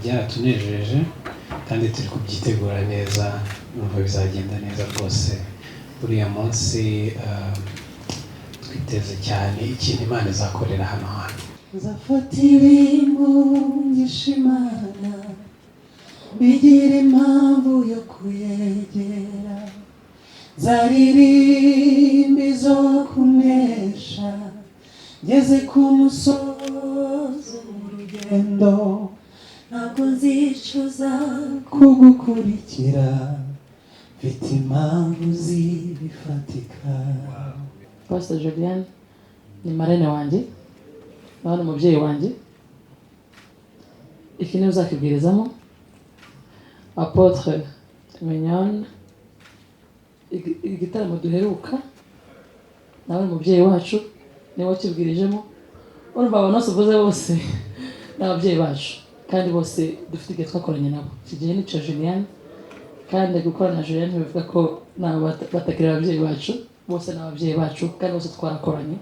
Byaratunejeje kandi turi kubyitegura neza, numva bizagenda neza rwose. Uriya munsi twiteze cyane ikintu Imana izakorera hano hantu. Nzafata ibimungisha Imana, bigira impamvu yo kuyegera, nzaririmba izo kunesha, ngeze ku musozi w'urugendo, ntabwo nzicuza kugukurikira, mfite impamvu zibifatika. Pastor Julienne ni marraine wanjye, nawe ni umubyeyi wanjye. Iki niwe uzakibwirizamo. Apôtre Mignonne, igitaramo duheruka, nawe ni umubyeyi wacu, niwe wakibwirijemo. Urumva abantu bose uvuze bose ni ababyeyi bacu, kandi bose dufite igihe twakoranye nabo. Iki gihe ni icya Julienne, kandi gukorana na Julienne ntibivuga ko nabo batakiri ababyeyi bacu. Bose ni ababyeyi bacu kandi bose twarakoranye.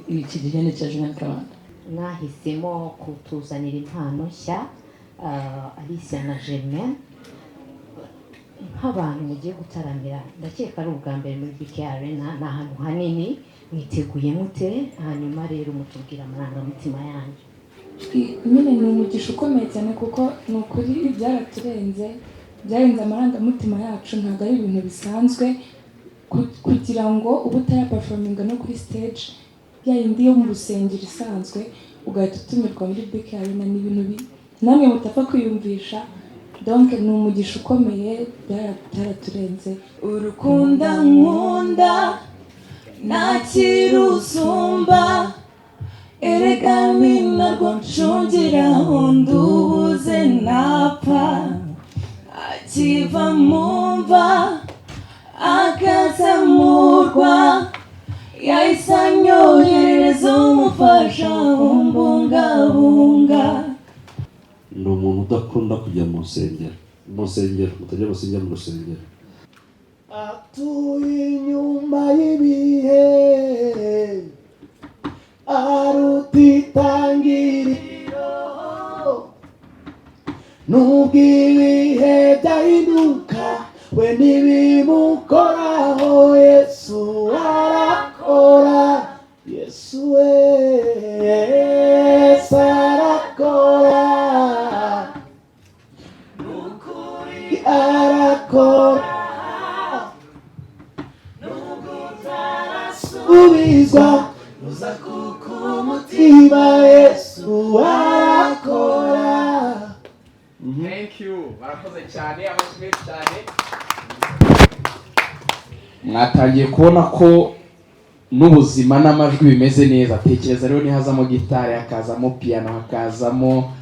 Iki gihe ni icya Julienne Kabanda. Mwahisemo kutuzanira impano nshya, Alicia na Germaine, nk'abantu mugiye gutaramira. Ndakeka ari ubwa mbere muri BK Arena, ni ahantu hanini. Mwiteguye mute? Hanyuma rero mutubwira amarangamutima yanyu. Nyine ni umugisha ukomeye cyane, kuko ni ukuri byaraturenze, byarenze amarangamutima yacu. Ntabwo ari ibintu bisanzwe kugira ngo ube utaraperforminga no kuri stage ya yindi yo mu rusengero isanzwe, ugahita utumirwa muri BK Arena. Ni ibintu namwe mutapfa kwiyumvisha. Donc ni umugisha ukomeye, byaraturenze. Urukundo nkunda ntakirusumba, erega ni narwo ncungiraho, ndubuze napfa. Akiva mu mva akazamurwa, yahise anyoherereza umufasha umbungabunga. Ni umuntu udakunda kujya mu nsengero, mu nsengero mutajya musengera mu rusengero. Atuye inyuma y'ibihe, aruta itangiriro, nubwo ibihe byahinduka we ntibimukoraho. Yesu arakora, Yesu we, Yesu arakora, nukuri arakora. Nubwo utarasubizwa uza kuko umutima, Yesu arakora. Thank you, barakoze cyane, amashyi menshi cyane. Mwatangiye kubona ko n'ubuzima n'amajwi bimeze neza. Tekereza rero nihazamo gitari, hakazamo piano, hakazamo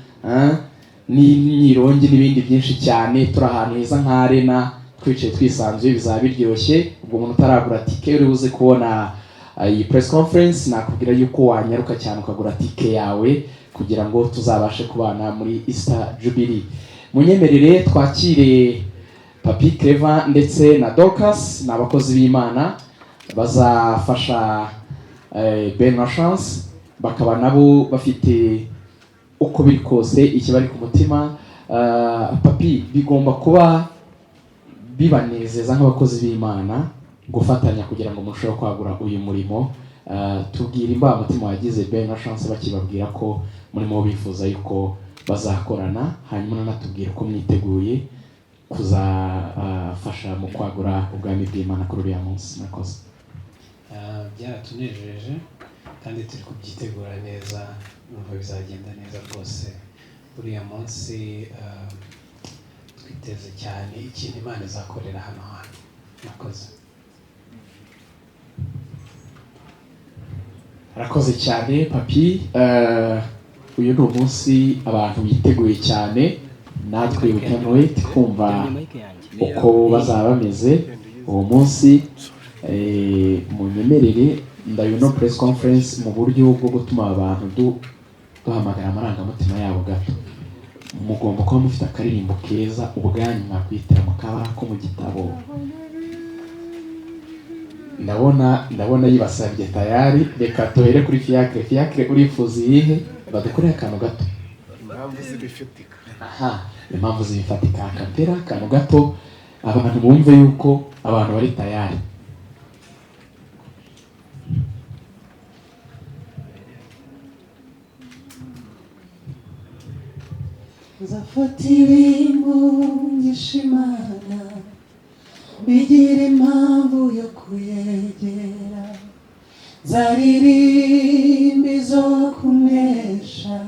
n'imyirongi n'ibindi byinshi cyane, turi ahantu heza nka arena, twicaye twisanzuye, bizaba biryoshye. Ubwo umuntu utaragura tike uri buze kubona iyi press conference, nakubwira yuko wanyaruka cyane ukagura tike yawe kugira ngo tuzabashe kubana muri Easter Jubilee. Munyemerere twakire Papi Clever ndetse na Dorcas, ni abakozi b'Imana bazafasha Ben na Chance, bakaba nabo bafite uko biri kose ikibari ku mutima. Papi, bigomba kuba bibanezeza nk'abakozi b'Imana gufatanya kugira ngo murusheho kwagura uyu murimo. Tubwire imbamutima wagize Ben na Chance bakibabwira ko murimo bifuza yuko bazakorana, hanyuma nanatubwira uko mwiteguye kuzafasha mu kwagura ubwami bw'Imana kuri uriya munsi. Murakoze. Byaratunejeje kandi turi kubyitegura neza, numva bizagenda neza rwose. Uriya munsi twiteze cyane ikintu Imana izakorera hano hantu. Murakoze. Arakoze cyane Papi. Uyu ni umunsi abantu biteguye cyane, natwe we can wait kumva uko bazaba bameze uwo munsi. Munyemerere ndabona press conference mu buryo bwo gutuma abantu duhamagara amarangamutima yabo gato. Mugomba kuba mufite akaririmbo keza ubwanyu mwakwitira mu kabara ko mu gitabo. Ndabona yibasabye tayari. Reka tuhere kuri Fiacre. Fiacre, urifuza iyihe? Badukorere akantu gato. Impamvu Z'ibifatika. Aha, impamvu zibifatika, a cappella, akantu gato, abantu bumve yuko abantu bari tayari. Nzafata ibimungisha Imana, bigira impamvu yo kuyegera. Nzaririmba izo kunesha,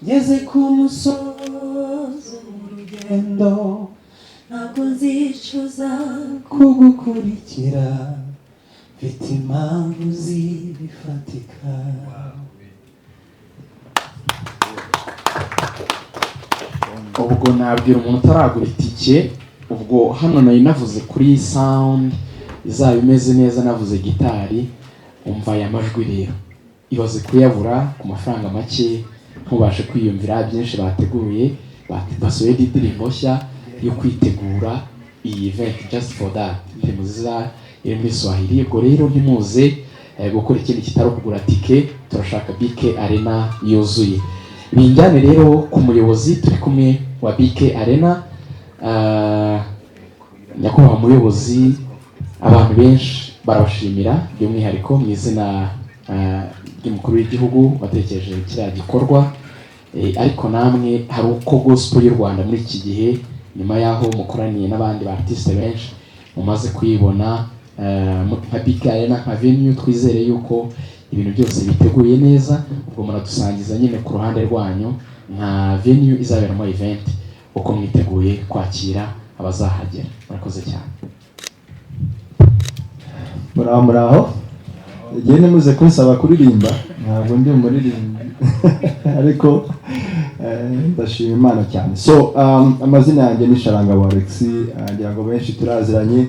ngeze ku musozi w'urugendo. Ntabwo nzicuza kugukurikira, mfite impamvu zibifatika. Ubwo nabwira umuntu utaragura itike, ubwo hano nari navuze kuri sound izaba imeze neza, navuze gitari. Umva aya majwi rero, ibaze kuyabura ku mafaranga make, ntubashe kwiyumvira byinshi bateguye. Basohoye indirimbo nshya yo kwitegura iyi event, just for that, indirimbo nziza iri muri Swahili. Ubwo rero ntimuze gukora ikindi kitari ukugura tike. Turashaka BK Arena yuzuye. Binjyane rero ku muyobozi turi kumwe wa BK Arena. Nyakubahwa muyobozi, abantu benshi barabashimira, by'umwihariko mu izina ry'umukuru w'igihugu watekereje kiriya gikorwa. Ariko namwe hari uko gospel y'u Rwanda muri iki gihe, nyuma y'aho mukoraniye n'abandi ba artiste benshi, mumaze kuyibona, nka BK Arena, nka venue, twizere yuko ibintu byose biteguye neza. Ubwo muradusangiza nyine ku ruhande rwanyu nka venue izaberamo event, uko mwiteguye kwakira abazahagera. Murakoze cyane. Muraho, muraho. Igihe nimuze kunsaba kuririmba, ntabwo ndi umuririmbyi, ariko ndashima Imana cyane. So amazina yanjye ni Sharangabo Alexis, ngira ngo benshi turaziranye,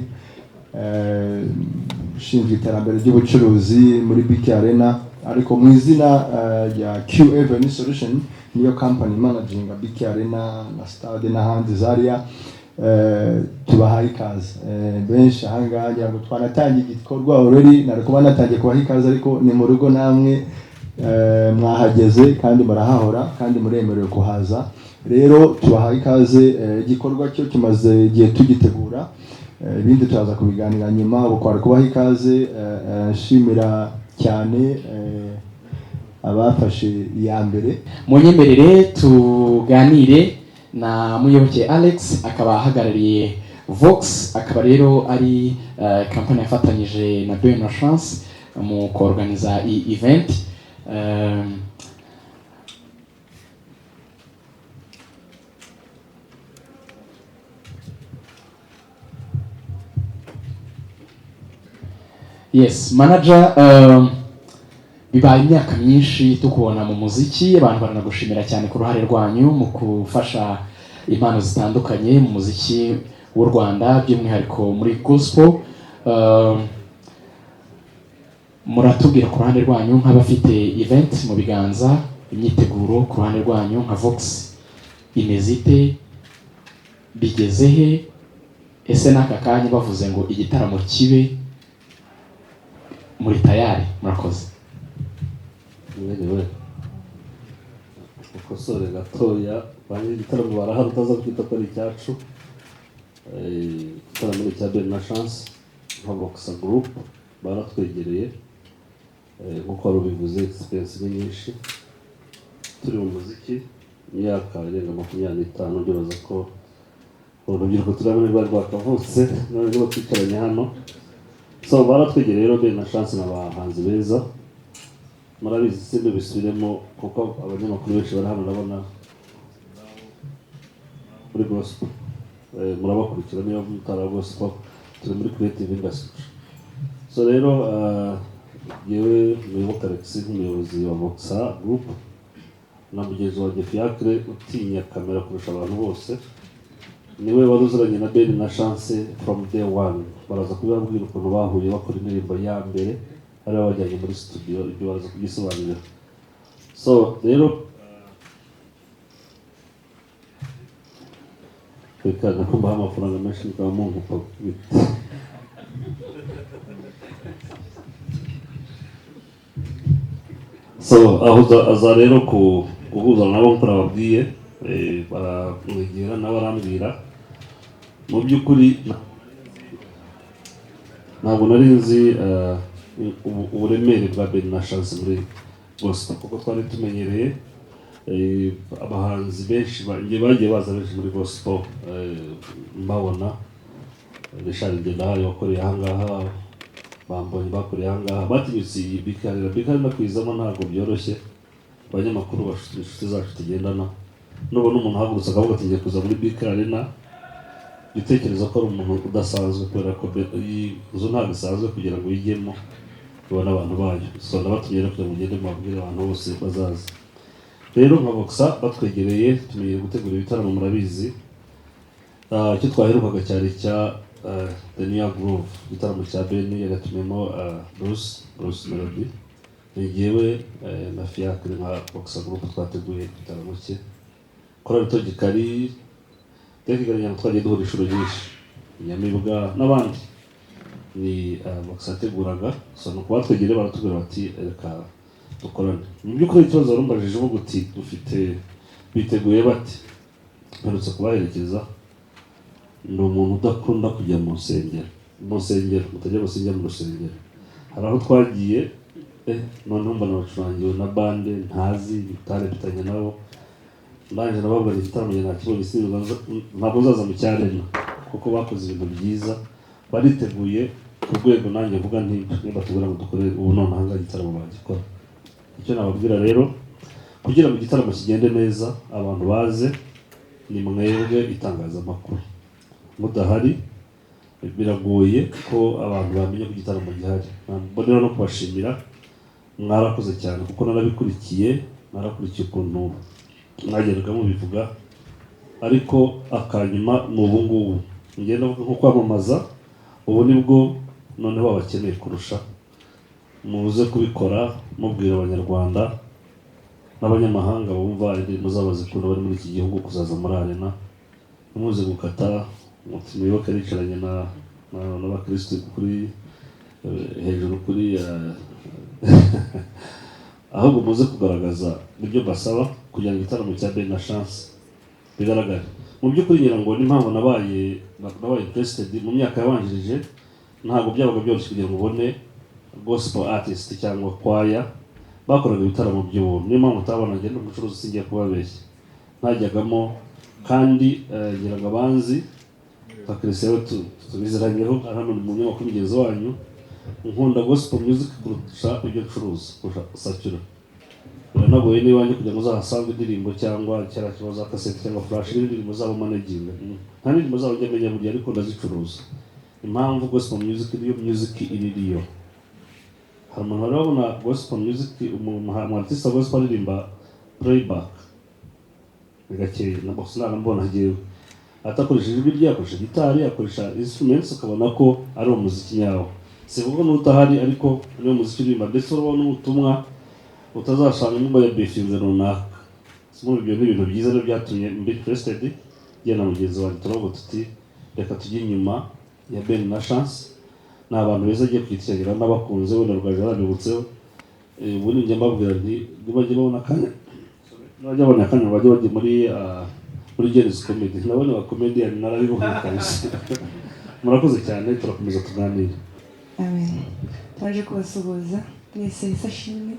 ushinzwe iterambere ry'ubucuruzi muri BK Arena, ariko mu izina rya Q Avenue Solution, niyo company managing BK Arena na stade n'ahandi Zaria. Tubahaye ikaze. Benshi ahangaha ngira ngo twanatangiye igikorwa already, nari kuba natangiye kubaha ikaze, ariko ni mu rugo namwe, mwahageze kandi murahahora kandi muremerewe kuhaza. Rero tubahaye ikaze. Igikorwa cyo kimaze igihe tugitegura, ibindi turaza kubiganira nyuma. Ubu kwari kubaha ikaze, nshimira cyane abafashe iya mbere. Munyemerere tuganire na Muyoboke Alex, akaba ahagarariye Vox, akaba rero ari kampani yafatanyije na Ben Chance mu kuorganiza iyi event. Yes, manager, bibaye imyaka myinshi tukubona mu muziki, abantu baranagushimira cyane ku ruhare rwanyu mu gufasha impano zitandukanye mu muziki w'u Rwanda, by'umwihariko muri gospel. Muratubwira ku ruhande rwanyu nk'abafite event mu biganza, imyiteguro ku ruhande rwanyu nka Vox imeze ite, bigeze he? Ese n'aka kanya bavuze ngo igitaramo kibe, muri tayari? Murakoze. Mwiriwe. Ukosore gatoya, ba nyir'igitaramo barahari, utaza kwita ko ari icyacu. Igitaramo ni icya Ben na Chance nka Voxa Group, baratwegereye. Nk'uko wari ubivuze, experience ni nyinshi, turi mu muziki imyaka irenga 25. Ndibaza ko urubyiruko turi hamwe rwari rwakavutse, none nibo twicaranye hano. So baratwegereye rero, Ben na Chance ni abahanzi beza, murabizi, sindi bisubiremo kuko abanyamakuru benshi bari hano, ndabona muri gospel. Murabakurikira niba mutara gospel, turi muri creative industry. So rero yewe Muyoboke Alex nk'umuyobozi wa Voxa Group na mugenzi wanjye Fiacre utinya kamera kurusha abantu bose, niwe wari uziranye na Ben na Chance from day one. Baraza kubibabwira ukuntu bahuye bakora indirimbo ya mbere, bari babajyanye muri studio, ibyo baraza kubyisobanurira. So rero reka nakumbaho amafaranga menshi mukaba munkupa bite. So ahuza, aza rero ku guhuza nabo nk'uko nababwiye. Baramwegera nawe arambwira. Mu by'ukuri ntabwo nari nzi uburemere bwa Ben na Chance muri gospel, kuko twari tumenyereye abahanzi benshi bagiye baza benshi muri gospel, mbabona Richard Ngendahayo wakoreye ahangaha, bambonye bakoreye ahangaha, batinyutse iyi BK Arena. BK Arena kuyizamo ntabwo byoroshye. Abanyamakuru inshuti zacu tugendana, nubona umuntu ahagurutse akavuga ati ngiye kuza muri BK Arena, jya utekereza ko ari umuntu udasanzwe, kubera ko iyi nzu ntabwo isanzwe kugira ngo uyijyemo ubone abantu bayo. So ndabatumye rero kugira ngo mugende mubabwire abantu bose bazaza. Rero nka Voxa batwegereye, tumenyereye gutegura ibitaramo, murabizi. Icyo twaherukaga cyari icya The New Groove, igitaramo cya Ben yagatumyemo Bruce Melody. Ni jyewe na Fiacre nka Voxa Group twateguye igitaramo cye. Korali Togikari, Togikari ntabwo twagiye duhura inshuro nyinshi, Nyamibwa n'abandi ni Voxa yateguraga. So ni ukubatwegereye baratubwira bati reka dukorane. Mu by'ukuri ikibazo warumbajije uvuga uti dufite biteguye bate, mperutse kubaherekeza. Ni umuntu udakunda kujya mu nsengero, mu nsengero mutajya gusinya mu rusengero. Hari aho twagiye noneho mbona bacurangiwe na bande ntazi bitarepitanye nabo, ndangije nababwira igitaramo njye nakibonye, ntabwo nzaza mu cyarena, kuko bakoze ibintu byiza, bariteguye ku rwego nanjye mvuga nti niba tubwira ngo dukore ubu nonaha ngaha igitaramo bagikora. Icyo nababwira rero, kugira ngo igitaramo kigende neza abantu baze, ni mwebwe itangazamakuru. Mudahari biragoye ko abantu bamenya ko igitaramo gihari. Mbonera no kubashimira, mwarakoze cyane, kuko narakurikiye ukuntu mwagendaga mubivuga, ariko akanyuma ni ubu ngubu ngenda mvuga nko kwamamaza, ubu nibwo noneho babakeneye kurusha. Muze kubikora mubwira abanyarwanda n'abanyamahanga bumva indirimbo zabo zikunda bari muri iki gihugu kuzaza muri arena. Ntimuze gukata muti muyoboke aricaranye n'abakristo kuri hejuru kuri ahubwo muze kugaragaza ibyo basaba kugira ngo igitaramo cya Ben na Chance bigaragare. Mu by'ukuri ngira ngo n'impamvu nabaye interested mu myaka yabanjirije, ntabwo byabaga byoroshye kugira ngo ubone gospel artist cyangwa choir bakoraga ibitaramo by'ubuntu. Niyo mpamvu utabona ngenda umucuruzi, singiye kubabeshya, ntajyagamo. Kandi ngira ngo abanzi nka Christian tubiziranyeho hano mu munyamakuru mugenzi wanyu, nkunda gospel music kurusha ibyo ncuruza, kurusha sakura. Biranagoye n'iwanjye kugira ngo uzahasange indirimbo cyangwa cyara kibazo za cassette cyangwa flash n'indirimbo zabo managing. Nta ndirimbo zabo njya menya burya, ariko ndazicuruza. Impamvu gospel music niyo music iri riyo. Hari umuntu wari wabona gospel music, umu artiste wa gospel aririmba playback? Ni gakeya, na box ntarambona njyewe atakoresheje ijwi rye, akoresha gitari, akoresha instruments, ukabona ko ari umuziki nyawo. Sivuga n'utahari, ariko niyo muziki uririmba, ndetse urabona n'ubutumwa utazasanga ngo yabifinze runaka. Muri ibyo ni ibintu byiza rero byatumye mbi interested. Njye na mugenzi wanjye turavuga tuti reka tujye inyuma ya Ben na Chance, ni abantu beza agiye kwitiragira n'abakunze wenda rwaje arabibutseho. Ubundi njya mbabwira nti nibajya babona akanya, nibajya babona akanya bajye bajya muri Gen-Z Comedy, nabone ba comedian narabibonye kabisa. Murakoze cyane, turakomeza tuganire. Amen. Twaje kubasuhuza mwese, Yesu ashimwe.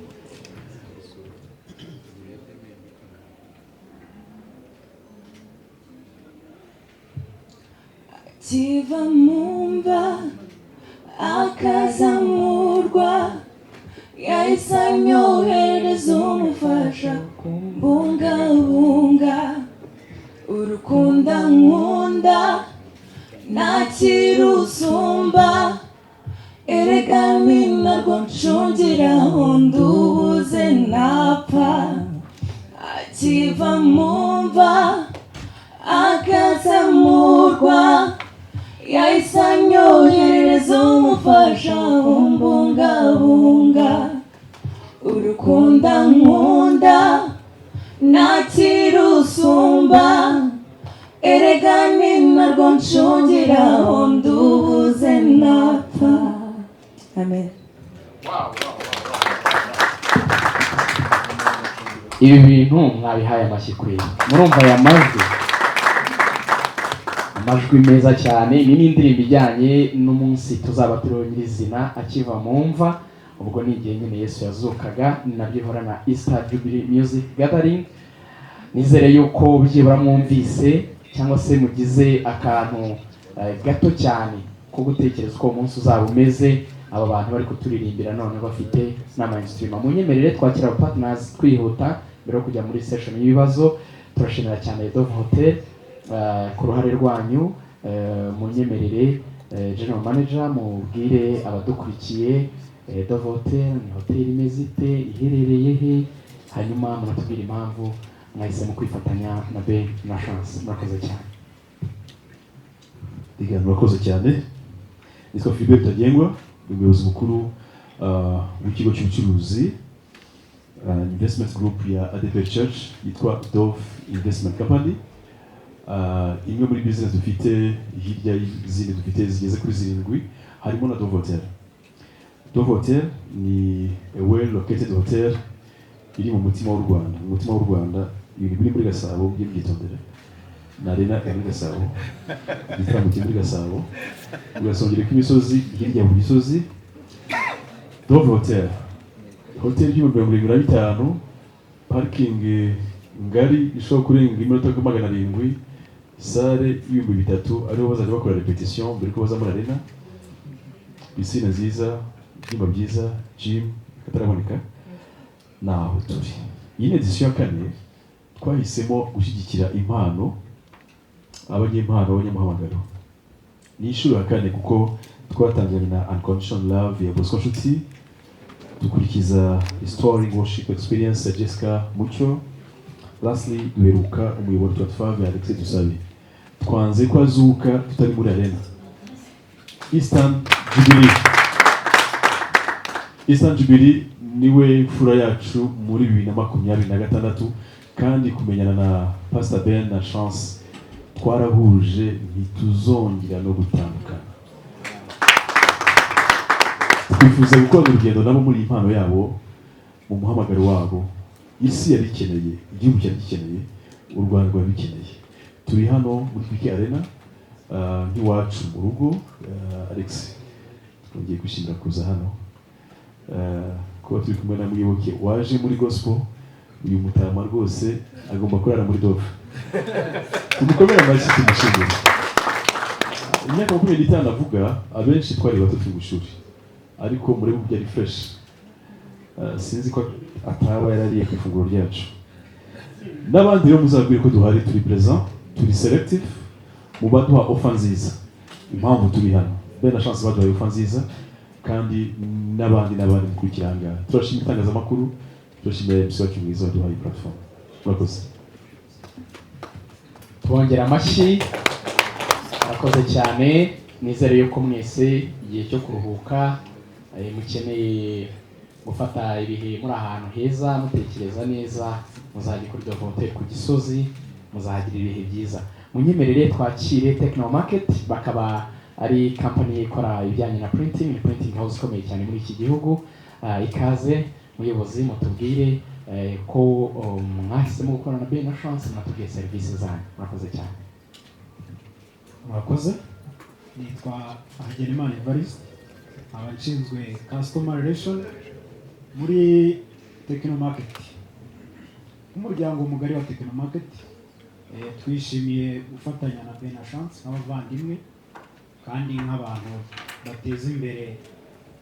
Akiva mu mva akazamurwa, yahise anyoherereza umufasha kumbungabunga. Urukundo nkunda ntakirusumba, erega ni narwo ncungiraho ndubuze napfa. Akiva mu mva akazamurwa, yahise anyoherereza umufasha umbungabunga. Urukundo nkunda ntakirusumba, erega ni narwo ncungiraho ndubuze napfa. Amen. Ibi bintu mwabihaye amashyi kweri? Murumva aya majwi, amajwi meza cyane. Ni n'indirimbo ijyanye n'umunsi tuzaba turiho nyirizina akiva mu mva. Ubwo ni igihe nyine Yesu yazukaga, ni nabyo ihora na Easter Jubilee Music Gathering. Nizere yuko byibura mwumvise cyangwa se mugize akantu gato cyane ko gutekereza uko uwo munsi uzaba umeze, aba bantu bari kuturirimbira none bafite n'ama instrument. Munyemerere twakira aba partners twihuta mbere yo kujya muri session y'ibibazo. Turashimira cyane Dove Hotel ku ruhare rwanyu. Munyemerere general manager, mubwire abadukurikiye Dove Hotel ni hotel imeze ite, iherereye he, hanyuma munatubwire impamvu mwahisemo kwifatanya na Ben na Chance. Murakoze cyane. Ligan, murakoze cyane. Nitwa Philbert Rutagengwa, ni umuyobozi mukuru w'ikigo cy'ubucuruzi, investment group ya ADEPR Church yitwa Dove Investment Company. Imwe muri business dufite hirya y'izindi dufite zigeze kuri zirindwi harimo na Dove Hotel. Dove Hotel ni a well located hotel iri mu mutima w'u Rwanda. Mu mutima w'u Rwanda, ibintu biri muri Gasabo mujye mubyitondera. Na Arena iri muri Gasabo, igitaramo kiri muri Gasabo, ugasongera kw'imisozi hirya mu gisozi. Dove Hotel, hotel y'75,000, parking ngari ishobora kurenga iminota 700, salle y'3,000 ariho bazajya bakora repetition mbere ko baza muri arena, piscine nziza, ibyumba byiza, gym kataraboneka. Naho turi, iyi ni edition ya kane. Twahisemo gushyigikira impano, abanyempano, abanyamuhamagaro. Ni inshuro ya kane kuko twatangiranye na Unconditional Love ya Bosco Nshuti, dukurikiza Restoring Worship Experience ya Jessica Mucyo, lastly duheruka Umuyoboro 25 ya Alexis Dusabe. Twanze ko azuka tutari muri arena. Eastern Jubilee, Eastern Jubilee niwe mfura yacu muri 2026, kandi kumenyana na Pastor Ben na Chance twarahuje, ntituzongera no gutandukana. Twifuza gukora urugendo nabo muri iyi mpano yabo, mu muhamagaro wabo. Isi yari ikeneye, igihugu cyari gikeneye, u Rwanda rwari rukeneye. Turi hano muri BK Arena nk'iwacu mu rugo. Alex, twongeye kwishimira kuza hano, kuba turi kumwe na Muyoboke waje muri gospel. Uyu mutama rwose agomba kurara muri Dove. Tumukomere amashyi, tumushimire. Imyaka 25 avuga, abenshi twari bato turi mu ishuri, ariko murebe uburyo ari fresh. Sinzi ko ataba yarariye ku ifunguro ryacu. N'abandi rero muzabwire ko duhari, turi present, turi selective mu baduha offer nziza. Impamvu turi hano, Ben na Chance baduhaye offer nziza, kandi n'abandi n'abandi mukurikira aha ngaha. Turashima itangazamakuru, turashimira MC wacu mwiza waduhaye platform. Murakoze. Tubongera amashyi, murakoze cyane. Nizere yuko mwese igihe cyo kuruhuka, mukeneye gufata ibihe muri ahantu heza mutekereza neza, muzajya kuri Dove Hotel ku Gisozi, muzagira ibihe byiza. Munyemerere twakire Techno Market, bakaba ari company ikora ibijyanye na printing, ni printing house ikomeye cyane muri iki gihugu. Ikaze muyobozi, mutubwire ko mwahisemo gukorana na Ben na Chance, mwatubwiye serivisi zanyu. Murakoze cyane. Murakoze. Nitwa Hagenimana Evariste, nkaba nshinzwe customer relation muri Techno Market. Nk'umuryango mugari wa Techno Market, twishimiye gufatanya na Ben na Chance nk'abavandimwe kandi nk'abantu bateza imbere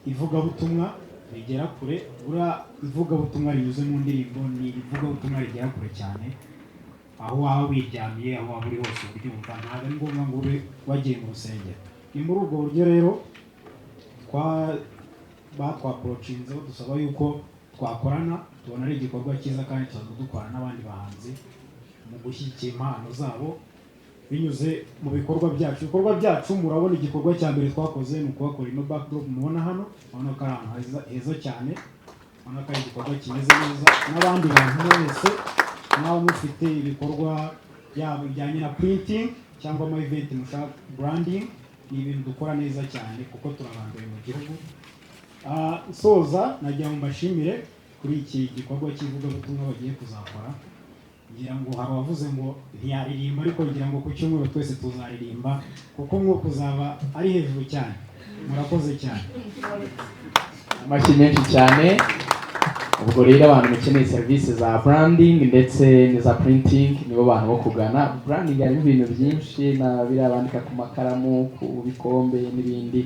ivugabutumwa rigera kure. Buriya ivugabutumwa rinyuze mu ndirimbo ni ivugabutumwa rigera kure cyane. Aho waba wiryamiye, aho waba uri hose ubyumva, ntabwo ari ngombwa ngo ube wagiye mu rusengero. Ni muri ubwo buryo rero batwapproachinze badusaba yuko twakorana, tubona ari igikorwa cyiza, kandi tuzajya dukorana n'abandi bahanzi mu gushyigikira impano zabo binyuze mu bikorwa byacu. Ibikorwa byacu murabona, igikorwa cya mbere twakoze ni ukubakora ino backdrop mubona hano. Urabona ko ari ahantu heza, heza cyane. Urabona ko ari igikorwa kimeze neza. N'abandi bantu mwese mwaba mufite ibikorwa yaba bijyanye na printing cyangwa ama event mushaka branding, ni ibintu dukora neza cyane kuko turabambere mu gihugu. Nsoza nagira ngo mbashimire. Kuri iki gikorwa cy'ivugabutumwa bagiye kuzakora, ngira ngo hari uwavuze ngo ntiyaririmba, ariko ngira ngo ku cyumweru twese tuzaririmba, kuko umwuka uzaba ari hejuru cyane. Murakoze cyane. Amashyi menshi cyane. Ubwo rero abantu mukeneye serivisi za branding ndetse n'iza printing, nibo bantu bo kugana. Branding harimo ibintu byinshi, na biriya bandika ku makaramu, ku bikombe n'ibindi,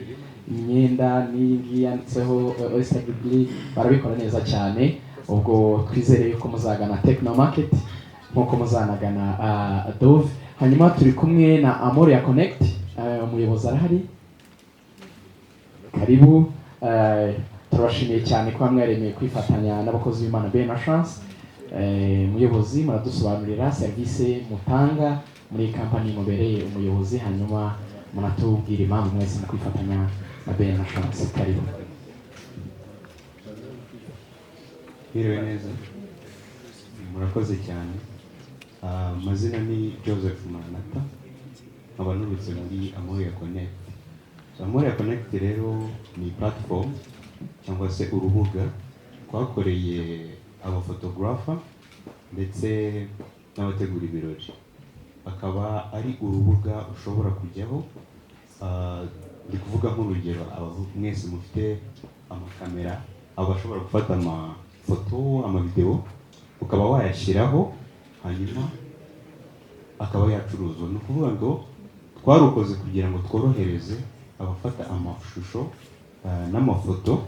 imyenda n'iyi ngiyi yanditseho Oyster Jubilee, barabikora neza cyane. Ubwo twizere yuko muzagana Techno Market nk'uko muzanagana Dove. Hanyuma turi kumwe na Amoria Connect, umuyobozi arahari, karibu. Turabashimiye cyane kuba mwaremeye kwifatanya n'abakozi b'Imana Ben na Chance. Muyobozi, muradusobanurira serivisi mutanga muri iyi kampani mubereye umuyobozi, hanyuma munatubwira impamvu mwese mu kwifatanya na Ben na Chance. Karibu. Mwiriwe neza, murakoze cyane. Amazina ni Joseph Maranata, nkaba nturutse muri Amoria Connect. So, Amoria Connect rero ni platform cyangwa se urubuga twakoreye abafotogarafa ndetse n'abategura ibirori. Akaba ari urubuga ushobora kujyaho, ndi kuvuga nk'urugero, mwese mufite amakamera, abashobora gufata amafoto, amavidewo, ukaba wayashyiraho hanyuma akaba yacuruzwa. Ni ukuvuga ngo twarukoze kugira ngo tworohereze abafata amashusho n'amafoto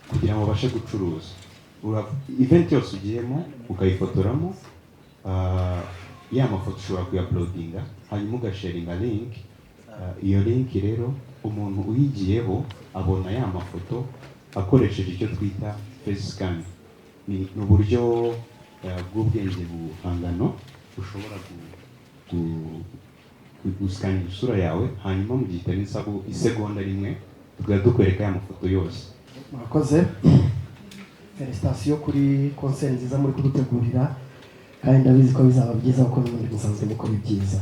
kugira ngo babashe gucuruza. Event yose ugiyemo ukayifotoramo, ya mafoto ushobora kuyauploadinga, hanyuma ugasharinga link. Iyo link rero umuntu uyigiyeho abona ya mafoto akoresheje icyo twita face scan. Ni uburyo bw'ubwenge buhangano ushobora guscanninga isura yawe, hanyuma mu gihe kitarenze isegonda rimwe tugahita dukwereka ya mafoto yose. Murakoze, félicitations kuri concert nziza muri kudutegurira, kandi ndabizi ko bizaba byiza kuko n'ubundi musanzwe mukora ibyiza.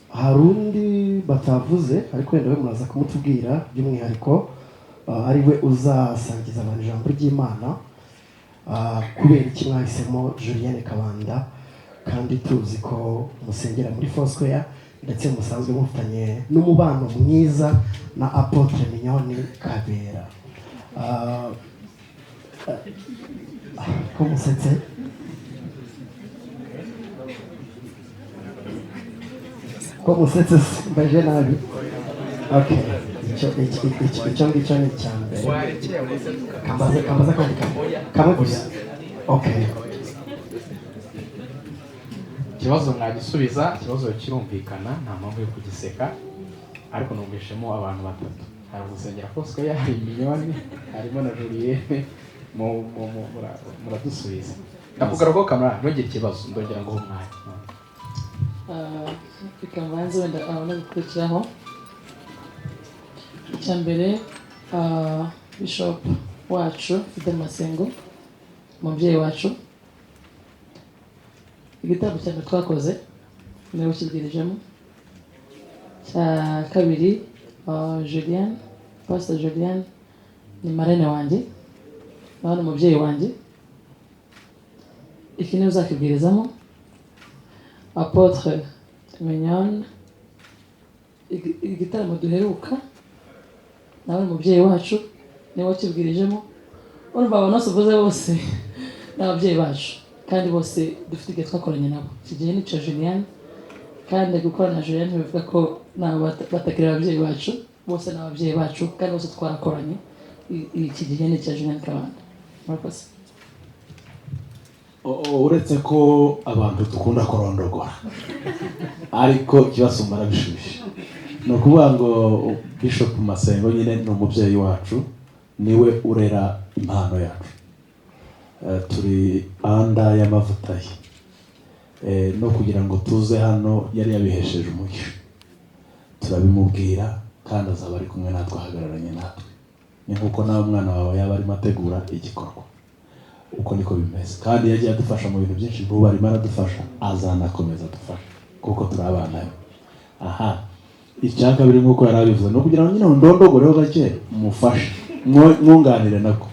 Hari undi batavuze, ariko wenda we muraza kumutubwira by'umwihariko, ari we uzasangiza abantu ijambo ry'Imana. Kubera iki mwahisemo Julienne Kabanda, kandi tuzi ko musengera muri Foursquare, ndetse musanzwe mufitanye n'umubano mwiza na Apotre Mignone Kabera? Ko musetse? Ko musetse se? Mbaje nabi? Okay, icyo ngicyo ni icya mbere. Kambaze kandi kamwe gusa. Okay. Ikibazo mwagisubiza, ikibazo kirumvikana, nta mpamvu yo kugiseka, ariko numvishemo abantu batatu: hari gusengera Foursquare, hari Mignone, harimo na Julienne. Muradusubiza. Ndakugarukaho kamara, ntugire ikibazo, ndongera nguhe umwanya. Reka mbanze wenda abone gukurikiraho. Icya mbere, Bishop wacu Fidel Masengo, umubyeyi wacu, igitambo cya mbere twakoze niwe ukibwirijemo. Cya kabiri, Julienne, Pastor Julienne ni marraine wanjye, nawe ni umubyeyi wanjye, iki niwe uzakibwirizamo. Apotre Mignone, igitaramo duheruka nawe ni umubyeyi wacu, niwe wakibwirijemo. Urumva abantu bose uvuze bose ni ababyeyi bacu, kandi bose dufite igihe twakoranye nabo. Iki gihe ni icya Julienne, kandi gukorana na Julienne bivuga ko nabo batakiri ababyeyi bacu, bose ni ababyeyi bacu kandi bose twarakoranye. Iki gihe ni icya Julienne Kabanda. Murakoze. Uretse ko abantu dukunda kurondogora, ariko ikibasumba arabishushe. Ni ukuvuga ngo Bishop Masengo nyine ni umubyeyi wacu, niwe urera impano yacu. Turi anda y'amavuta ye. No kugira ngo tuze hano yari yabihesheje umugisha, turabimubwira kandi azaba ari kumwe natwe, ahagararanye natwe. Ni nkuko nawe umwana wawe yaba arimo ategura igikorwa, uko niko bimeze. Kandi yagiye adufasha mu bintu byinshi, n'ubu arimo aradufasha, azanakomeza adufasha kuko turi abana be. Aha icya kabiri nk'uko yari abivuze, ni ukugira ngo nyine ndondogoreho gake mufashe, mwunganire nako.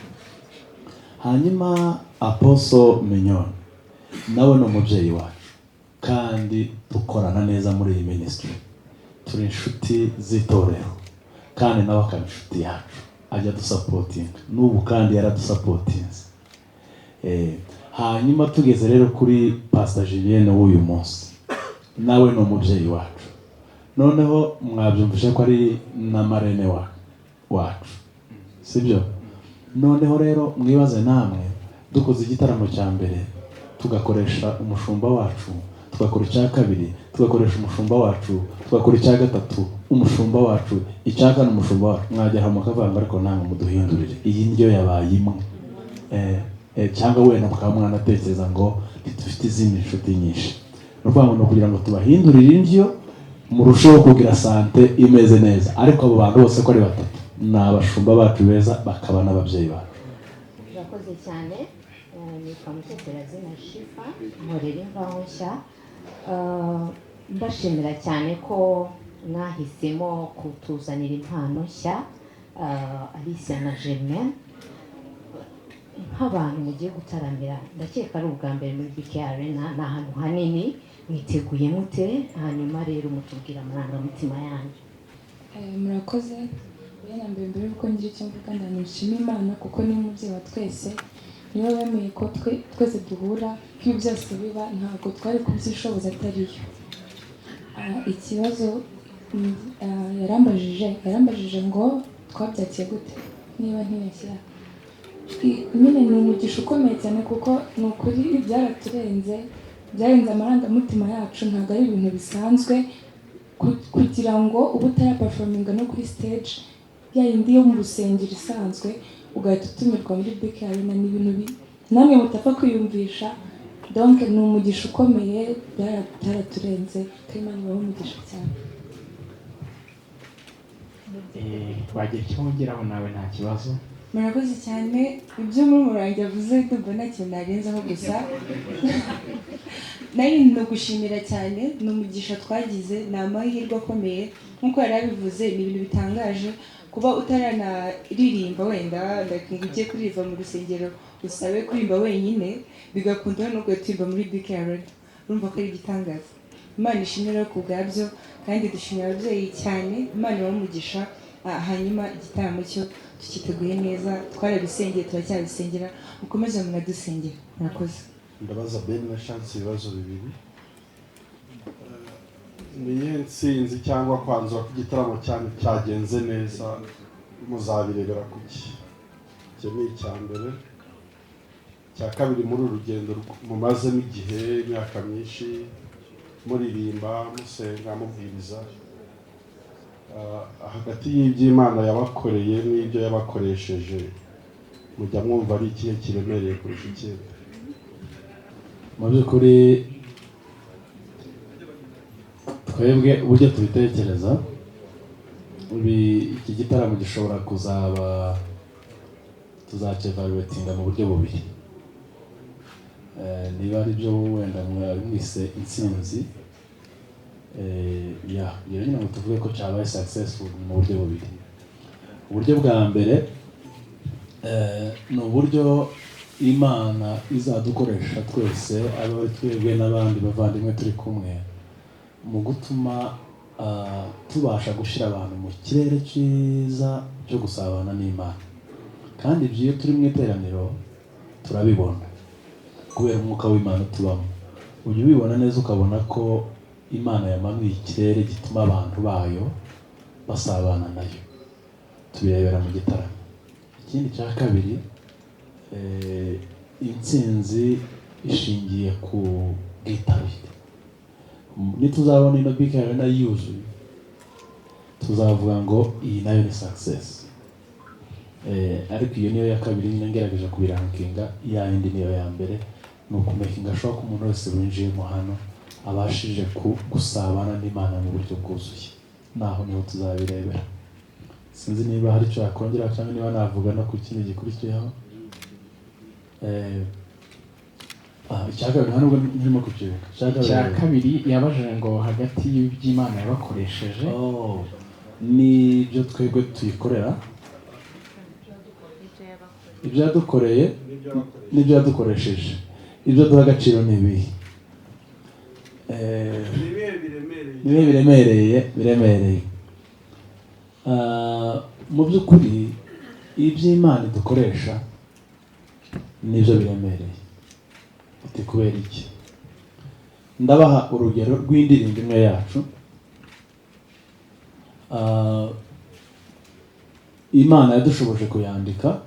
Hanyuma Apostle Mignone nawe ni umubyeyi wacu, kandi dukorana neza muri iyi ministry, turi inshuti z'itorero, kandi nawe akaba inshuti yacu, ajya adusupportinga n'ubu kandi yaradusupportinze. Hanyuma tugeze rero kuri Pastor Julienne w'uyu munsi, nawe ni umubyeyi wacu. Noneho mwabyumvishe ko ari na marraine wacu, sibyo? Noneho rero mwibaze namwe, dukoze igitaramo cya mbere tugakoresha umushumba wacu, tugakora icya kabiri tugakoresha umushumba wacu, tugakora icya gatatu umushumba wacu, icya kane umushumba wacu, mwagera mukavuga ngo ariko namwe muduhindurire, iyi ndyo yabaye imwe. Cyangwa wenda mukaba mwanatekereza ngo ntidufite izindi nshuti nyinshi. Ni ukuvuga ngo ni ukugira ngo tubahindurire indyo, murusheho kugira santé imeze neza. Ariko abo bantu bose ko ari batatu ni abashumba bacu beza, bakaba n'ababyeyi bacu. Urakoze cyane. Nitwa Muteterazina Shifa, nkorera Imvaho Nshya. Mbashimira cyane ko mwahisemo kutuzanira impano nshya, Alicia na Germaine. Nk'abantu mugiye gutaramira, ndakeka ari ubwa mbere muri BK Arena, ni ahantu hanini, mwiteguye mute? Hanyuma rero mutubwira amarangamutima yanyu. Murakoze. Mbere na mbere, mbere yuko ngira icyo mvuga, ndanishima Imana kuko ni umubyeyi wa twese, niwe wemeye ko twese duhura, ko ibi byose biba, ntabwo twari kubyishoboza atariyo. Ikibazo yarambajije ngo twabyakiye gute, niba ntibeshya. Nyine ni umugisha ukomeye cyane kuko ni ukuri byaraturenze, byarenze amarangamutima yacu, ntabwo ari ibintu bisanzwe kugira ngo ube utaraperforminga no kuri stage ya yindi yo mu rusengero isanzwe, ugahita utumirwa muri BK Arena, ni ibintu namwe mutapfa kwiyumvisha. Donc ni umugisha ukomeye, byaraturenze, kandi Imana ibahe umugisha cyane. Wagira icyo wongeraho nawe, nta kibazo. Murakoze cyane. Ibyo muri wanjye avuze ndumva nta kintu narenzaho, gusa nari ni ugushimira cyane. Ni umugisha twagize, ni amahirwe akomeye nk'uko yari abivuze. Ni ibintu bitangaje kuba utaranaririmba, wenda ngo ujye kuririmba mu rusengero usabe kuririmba wenyine bigakunda, no kuririmba muri BK Arena, urumva ko ari igitangaza. Imana ishimwe rero ku bwabyo, kandi dushimira ababyeyi cyane, Imana ibahe umugisha. Hanyuma igitaramo cyo tukiteguye neza, twarabisengeye, turacyabisengera, mukomeze munadusengera. Murakoze. Ndabaza Ben na Chance ibibazo bibiri. Ni iyihe ntsinzi cyangwa kwanzura ko igitaramo cyanyu cyagenze neza muzabirebera kuki? Icyo ni icya mbere. Icya kabiri, muri uru rugendo mumazemo igihe, imyaka myinshi, muririmba, musenga, mubwiriza, hagati y'iby'Imana yabakoreye n'ibyo yabakoresheje, mujya mwumva ari ikihe kiremereye kurusha ikindi? Mu by'ukuri twebwe uburyo tubitekereza, iki gitaramo gishobora kuzaba, tuzacyevaluatinga mu buryo bubiri. Niba ari byo wenda mwise intsinzi, ya ngira nyine ngo tuvuge ko cyabaye successful mu buryo bubiri. Uburyo bwa mbere ni uburyo Imana izadukoresha twese, abe ari twebwe n'abandi bavandimwe turi kumwe, mu gutuma tubasha gushyira abantu mu kirere cyiza cyo gusabana n'Imana. Kandi ibyo iyo turi mu iteraniro turabibona kubera umwuka w'Imana tubamo. Ujya ubibona neza, ukabona ko Imana yamanuye ikirere gituma abantu bayo basabana nayo, tubirebera mu gitaramo. Ikindi cya kabiri, intsinzi ishingiye ku bwitabire. Nituzabona ino BK Arena yuzuye, tuzavuga ngo iyi nayo ni success. Ariko iyo niyo ya kabiri nyine ngerageje kubirankinga, ya yindi niyo ya mbere, ni ukumakinga sure ko umuntu wese winjiyemo hano abashije gusabana n'Imana mu buryo bwuzuye. Naho niho tuzabirebera. Sinzi niba hari icyo yakongera cyangwa niba navuga no ku kindi gikurikiyeho. Icya kabiri nta nubwo ndimo kucyibuka. Icya kabiri. Icya kabiri yabajije ngo hagati y'iby'Imana yabakoresheje n'ibyo twebwe tuyikorera. Ibyo yadukoreye n'ibyo yadukoresheje, ibyo duha agaciro ni ibihe? Ni ibihe biremereye? Mu by'ukuri iby'Imana dukoresha nibyo biremereye. Uti kubera iki? Ndabaha urugero rw'indirimbo imwe yacu. Imana yadushoboje kuyandika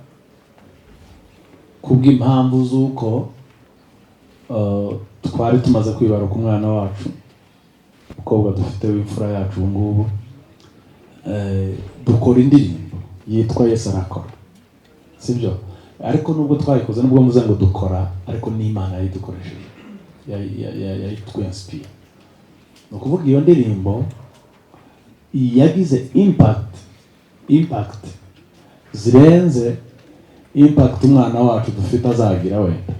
kubw'impamvu z'uko twari tumaze kwibaruka umwana wacu, umukobwa dufite w'imfura yacu ubu ngubu. Dukora indirimbo yitwa Yesu Arakora, sibyo? Ariko nubwo twayikoze, nubwo muze ngo dukora, ariko n'Imana yayidukoresheje, yayitwensipiye. Ni ukuvuga iyo ndirimbo yagize impact zirenze impact umwana wacu dufite azagira wenda,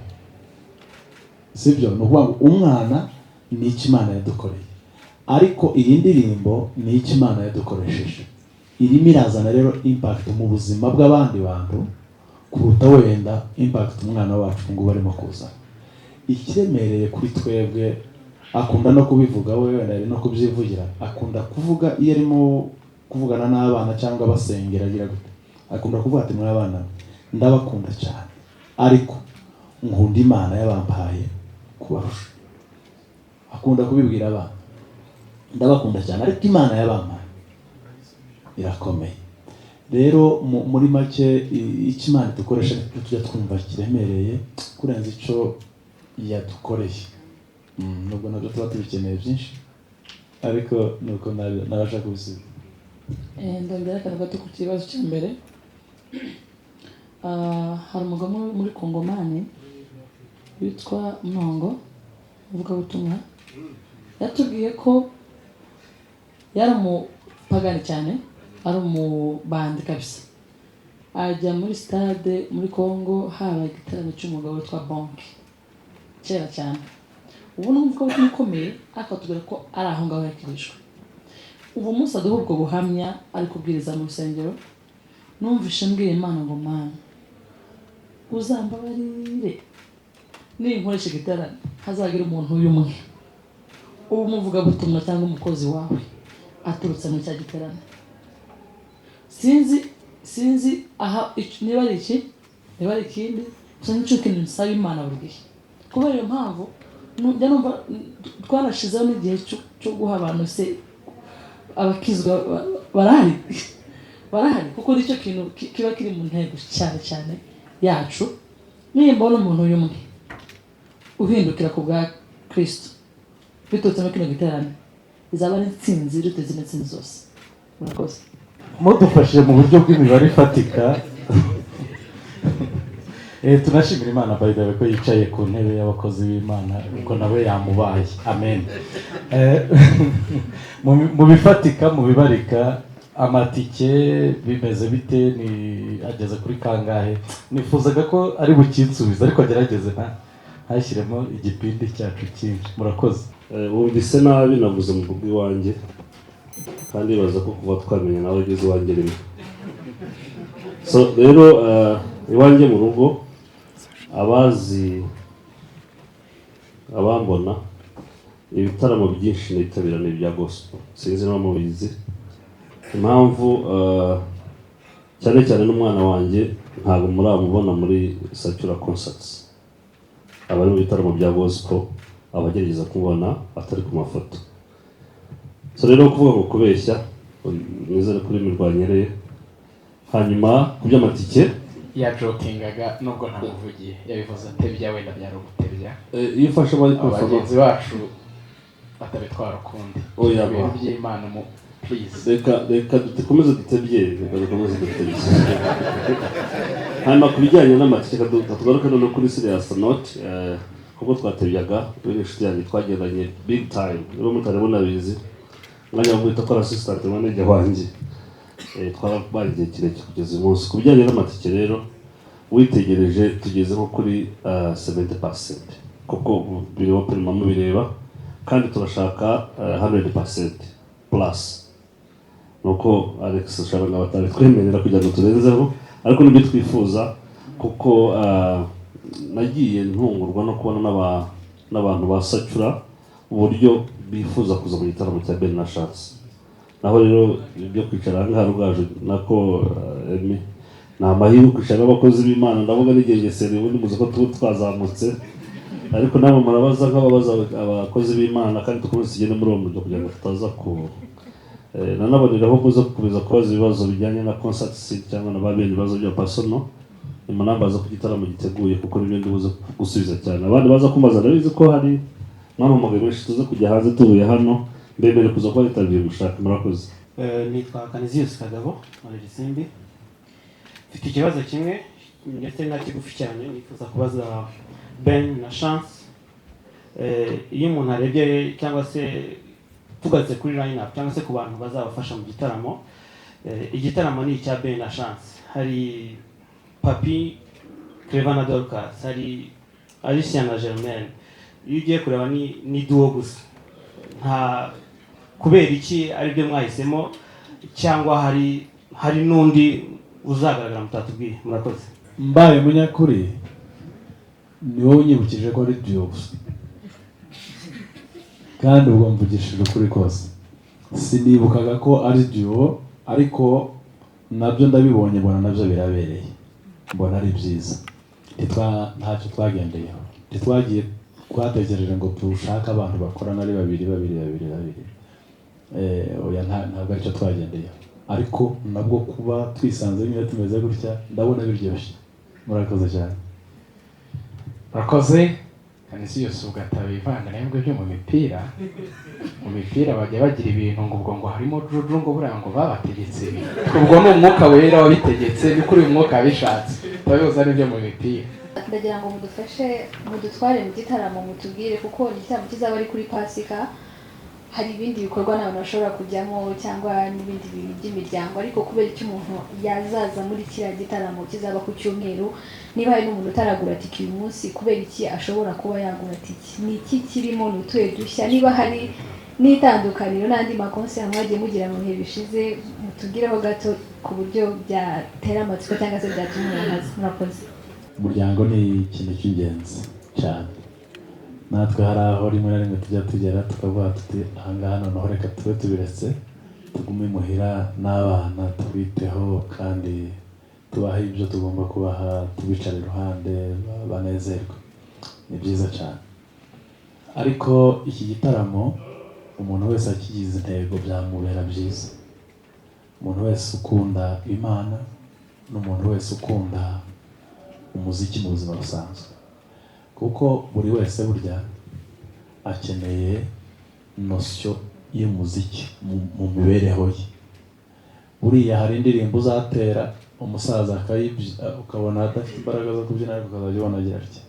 sibyo? Ni ukuvuga ngo umwana ni icyo Imana yadukoreye, ariko iyi ndirimbo ni icyo Imana yadukoresheje. Irimo irazana rero impact mu buzima bw'abandi bantu kuruta wenda impact umwana wacu ngubu arimo kuzana. Ikiremereye kuri twebwe, akunda no kubivuga we, wenda ari no kubyivugira, akunda kuvuga iyo arimo kuvugana n'abana cyangwa basengera, agira gute, akunda kuvuga ati: "Mwabana, ndabakunda cyane, ariko nkunda Imana yabampaye kubarusha." Akunda kubibwira abana: "Ndabakunda cyane, ariko Imana yabampaye irakomeye." Rero muri make, icyo Imana dukoresha nicyo tujya twumva kiremereye kurenza icyo yadukoreye. Nubwo nabyo tuba tubikeneye byinshi, ariko nuko nabasha kubisubiza. Ndongera akantu gato ku kibazo cya mbere. Hari umugabo muri Kongomani witwa Mnongo, umuvugabutumwa, yatubwiye ko yari umupagani cyane, ari umubandi kabisa, ajya muri stade muri Congo, haba igiterane cy'umugabo witwa Bonke kera cyane. Ubu ni umuvugabutumwa ukomeye, ariko atubwira ko ari aho ngaho yakirijwe. Ubu munsi aduha ubwo buhamya ari kubwiriza mu rusengero. Numvishe mbwira Imana ngo: "Mana, uzambabarire ninkoresha igiterane hazagira umuntu uyu umwe uba umuvugabutumwa cyangwa umukozi wawe aturutse muri cya giterane." Sinzi aha niba ari iki, niba ari ikindi, gusa nicyo kintu nsaba Imana buri gihe. Kubera iyo mpamvu njya numva twanashizeho n'igihe cyo guha abantu se abakizwa barahari, kuko nicyo kintu kiba kiri mu ntego cyane cyane yacu. Nimbona umuntu uyu umwe uhindukira ku bwa Kristo biturutse muri kino giterane, izaba ari intsinzi iruta izindi ntsinzi zose. Murakoze. Mudufashije mu buryo bw'imibare ifatika. Tunashimira Imana, by the way, ko yicaye ku ntebe y'abakozi b'Imana, ubwo nawe yamubaye. Amen. Mu bifatika, mu bibarika, amatike bimeze bite? Ni ageze kuri kangahe? Nifuzaga ko ari bukinsubize, ariko agerageze ntashyiremo igipindi cyacu cyinshi. Murakoze. Wumvise nabi, navuze mu rugo iwanjye, kandi baza ko kuva twamenya nawe ageze iwanjye rimwe. So rero iwanjye mu rugo, abazi, abambona, ibitaramo byinshi nitabira ni ibya gospel. Sinzi niba mubizi impamvu. Cyane cyane n'umwana wanjye ntabwo muramubona muri secular concerts, aba ari mu bitaramo bya gospel, abagerageza kumubona atari ku mafoto. So rero kuvuga ngo kubeshya, mwizere kuri mirwanyereye. Hanyuma ku by'amatike, Yajokingaga, nubwo ntamuvugiye, yabivuze atebya, wenda byari ugutebya. Iyo ufashe microphone Abagenzi bacu batabitwara ukundi. Oya, Ibintu ba. by'Imana mu please. Reka dukomeze dutebye, reka dukomeze dutebye. Hanyuma ku bijyanye n'amatike, reka tugaruke noneho kuri serious note, kuko twatebyaga. Uri inshuti yanjye, twagendanye big time, niba mutari munabizi, umwanya wo guhita akora assistant manager wanjye. Twarabaye igihe kirekire kugeza uyu munsi. Ku bijyanye n'amatike rero, witegereje tugeze nko kuri 70%, kuko birimo prima mubireba, kandi turashaka 100% plus. Nuko Alex ushobora ngo batabitwemerera kugira ngo turenzeho, ariko nibyo twifuza. Kuko nagiye ntungurwa no kubona n'abantu ba secular uburyo bifuza kuza mu gitaramo cya Ben na Chance. Naho rero ibyo kwicara aha ngaha, Rugaju, nako Emmy, ni amahirwe kwicara n'abakozi b'Imana. Ndavuga n'igengeseri, ubundi muzi ko tuba twazamutse, ariko namwe murabaza nk'ababaza abakozi b'Imana, kandi dukomeze tugende muri uwo muryo kugira ngo tutaza ku nanaboneraho muze gukomeza kubaza ibibazo bijyanye na concert seat cyangwa na ba bene ibibazo bya personal, nimunambaza ku gitaramo giteguye, kuko nibyo ndibuze gusubiza cyane. Abandi baza kumbaza, ndabizi ko hari mwamamagaye benshi, tuze kujya hanze tuvuye hano, mbemere kuza kuba interview mushaka. Murakoze. Nitwa Canisius Kagabo muri Gisimbi. Mfite ikibazo kimwe ndetse na kigufi cyane nifuza kubaza Ben na Chance. Iyo umuntu arebye cyangwa se tugarutse kuri line up cyangwa se ku bantu bazabafasha mu gitaramo, igitaramo ni icya Ben na Chance, hari Papi Clever na Dorcas, hari Alicia na Germaine. Iyo ugiye kureba ni duo gusa. Nta kubera iki aribyo mwahisemo, cyangwa hari n'undi uzagaragara mutatubwiye? Murakoze. Mbaye umunyakuri, ni wowe unyibukije ko ari duo gusa, kandi ubwo mvugishije ukuri kose sinibukaga ko ari duo, ariko nabyo ndabibonye, mbona nabyo birabereye, mbona ari byiza. Ntacyo twagendeyeho, ntitwagiye twatekereje ngo dushake abantu bakorana ari babiri babiri babiri babiri. Oya, ntabwo aricyo twagendeyeho, ariko nabwo kuba twisanze nyine tumeze gutya, ndabona biryoshye. Murakoze cyane. Murakoze. Canisius, ugataba ivanga nayo byo mu mipira bajya bagira ibintu ngo ubwo ngo harimo juju, ngo buriya ngo babategetse ibi. Ubwo ni Umwuka Wera wabitegetse, ni kuri uyu mwuka wabishatse, turabihuza n'ibyo mu mipira. Ndagira ngo mudufashe, mudutware mu gitaramo, mutubwire, kuko ni igitaramo kizaba ari kuri Pasika. Hari ibindi bikorwa n'abantu bashobora kujyamo cyangwa n'ibindi bintu by'imiryango, ariko kubera icyo umuntu yazaza muri kiriya gitaramo kizaba ku cyumweru? Niba hari n'umuntu utaragura tike uyu munsi, kubera iki ashobora kuba yagura tike? Ni iki kirimo? Ni utuye dushya? Niba hari n'itandukaniro n'andi makonseri mwagiye mugira mu bihe bishize, mutubwireho gato ku buryo byatera amatsiko cyangwa se byatuma umuntu aza. Murakoze. Umuryango ni ikintu cy'ingenzi cyane. Natwe hari aho rimwe na rimwe tujya tugera tukavuga tuti: "Ahangaha noneho reka tube tubiretse, tugume imuhira n'abana, tubiteho kandi tubahe ibyo tugomba kubaha, tubicara iruhande banezerwe." Ni byiza cyane, ariko iki gitaramo umuntu wese akigize intego byamubera byiza. Umuntu wese ukunda Imana n'umuntu wese ukunda umuziki mu buzima busanzwe, kuko buri wese burya akeneye notion y'umuziki mu mibereho ye. Buriya hari indirimbo uzatera umusaza ukabona adafite imbaraga zo kubyina, ariko ukazajya ubona agira atya.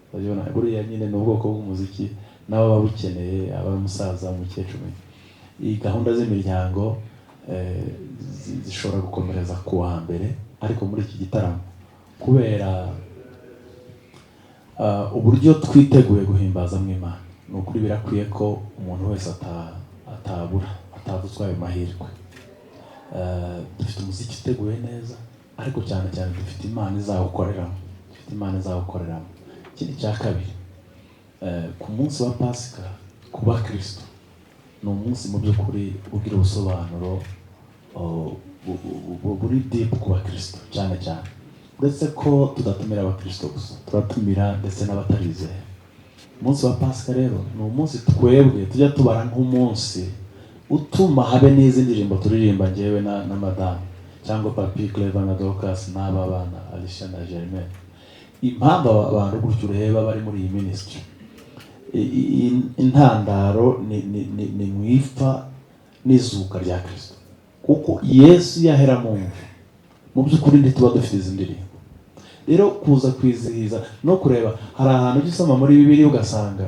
Ukazajya ubona buriya nyine ni ubwoko bw'umuziki nawe aba abukeneye, aba ari umusaza, umukecuru. Iyi gahunda z'imiryango zishobora gukomereza ku wa mbere, ariko muri iki gitaramo, kubera uburyo twiteguye guhimbaza mu Imana, ni ukuri birakwiye ko umuntu wese atabura, atavutswa ayo mahirwe. Dufite umuziki uteguye neza, ariko cyane cyane dufite Imana izawukoreramo, dufite Imana izawukoreramo. Ikindi cya kabiri, ku munsi wa Pasika kuba Kristo ni umunsi mu by'ukuri ugira ubusobanuro, oh, buri deep ku bakristo cyane cyane. Uretse ko tudatumira abakristo gusa, turatumira ndetse n'abatarizera. Umunsi wa Pasika rero ni umunsi twebwe tujya tubara nk'umunsi utuma habe n'izi ndirimbo turirimba, njyewe na madamu, cyangwa Papi Clever na Dorcas n'aba bana Alicia na Germaine. Impamvu aba bantu gutyo ureba bari muri iyi ministry, intandaro ni mu ipfa n'izuka rya Kristo, kuko Yesu yahera mu mva, mu by'ukuri ntituba dufite izi ndirimbo. Rero kuza kwizihiza no kureba, hari ahantu ujya usoma muri Bibiliya ugasanga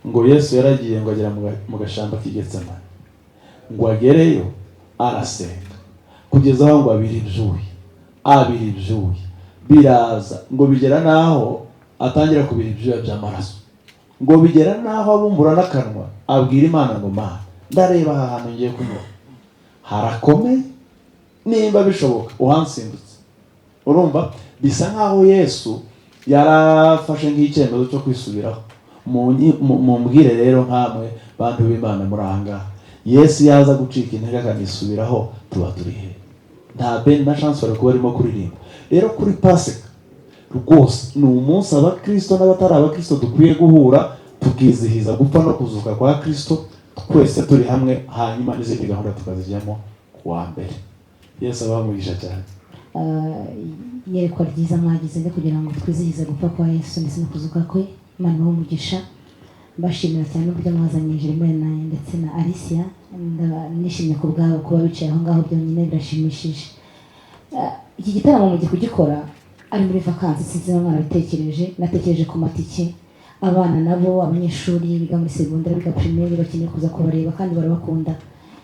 ngo Yesu yaragiye ngo agera mu gashamba k'i Getsemani, ngo agereyo arasenga kugeza aho ngo abira ibyuya, abira ibyuya biraza, ngo bigera n'aho atangira kubira ibyuya by'amaraso, ngo bigera n'aho abumbura n'akanwa abwira Imana ngo: "Mana, ndareba aha hantu ngiye kunyura harakomeye, nimba bishoboka uhansimbutse." Urumva bisa nkaho Yesu yarafashe nk'icyemezo cyo kwisubiraho. Mumbwire rero nkamwe bantu b'Imana muri aha ngaha, Yesu yaza gucika intege akanisubiraho, tuba turi he? Nta Ben na Chance bari kuba barimo kuririmba. Rero kuri Pasika rwose ni umunsi abakristo n'abatari abakristo dukwiye guhura, tukizihiza gupfa no kuzuka kwa Kristo twese turi hamwe, hanyuma n'izindi gahunda tukazijyamo ku wa mbere. Yesu abahe umugisha cyane. Iyerekwa ryiza mwagize ryo kugira ngo twizihize gupfa kwa Yesu ndetse no kuzuka kwe. Imana ibahe umugisha. Mbashimira cyane uburyo mwazanye Germaine ndetse na Alicia. Nishimye ku bwabo kuba bicaye aho ngaho byonyine birashimishije. Iki gitaramo mugiye kugikora ari muri vacances, sinzi niba mwarabitekereje. Natekereje ku matike, abana nabo, abanyeshuri biga muri secondaire, biga primaire, bakeneye kuza kubareba kandi barabakunda.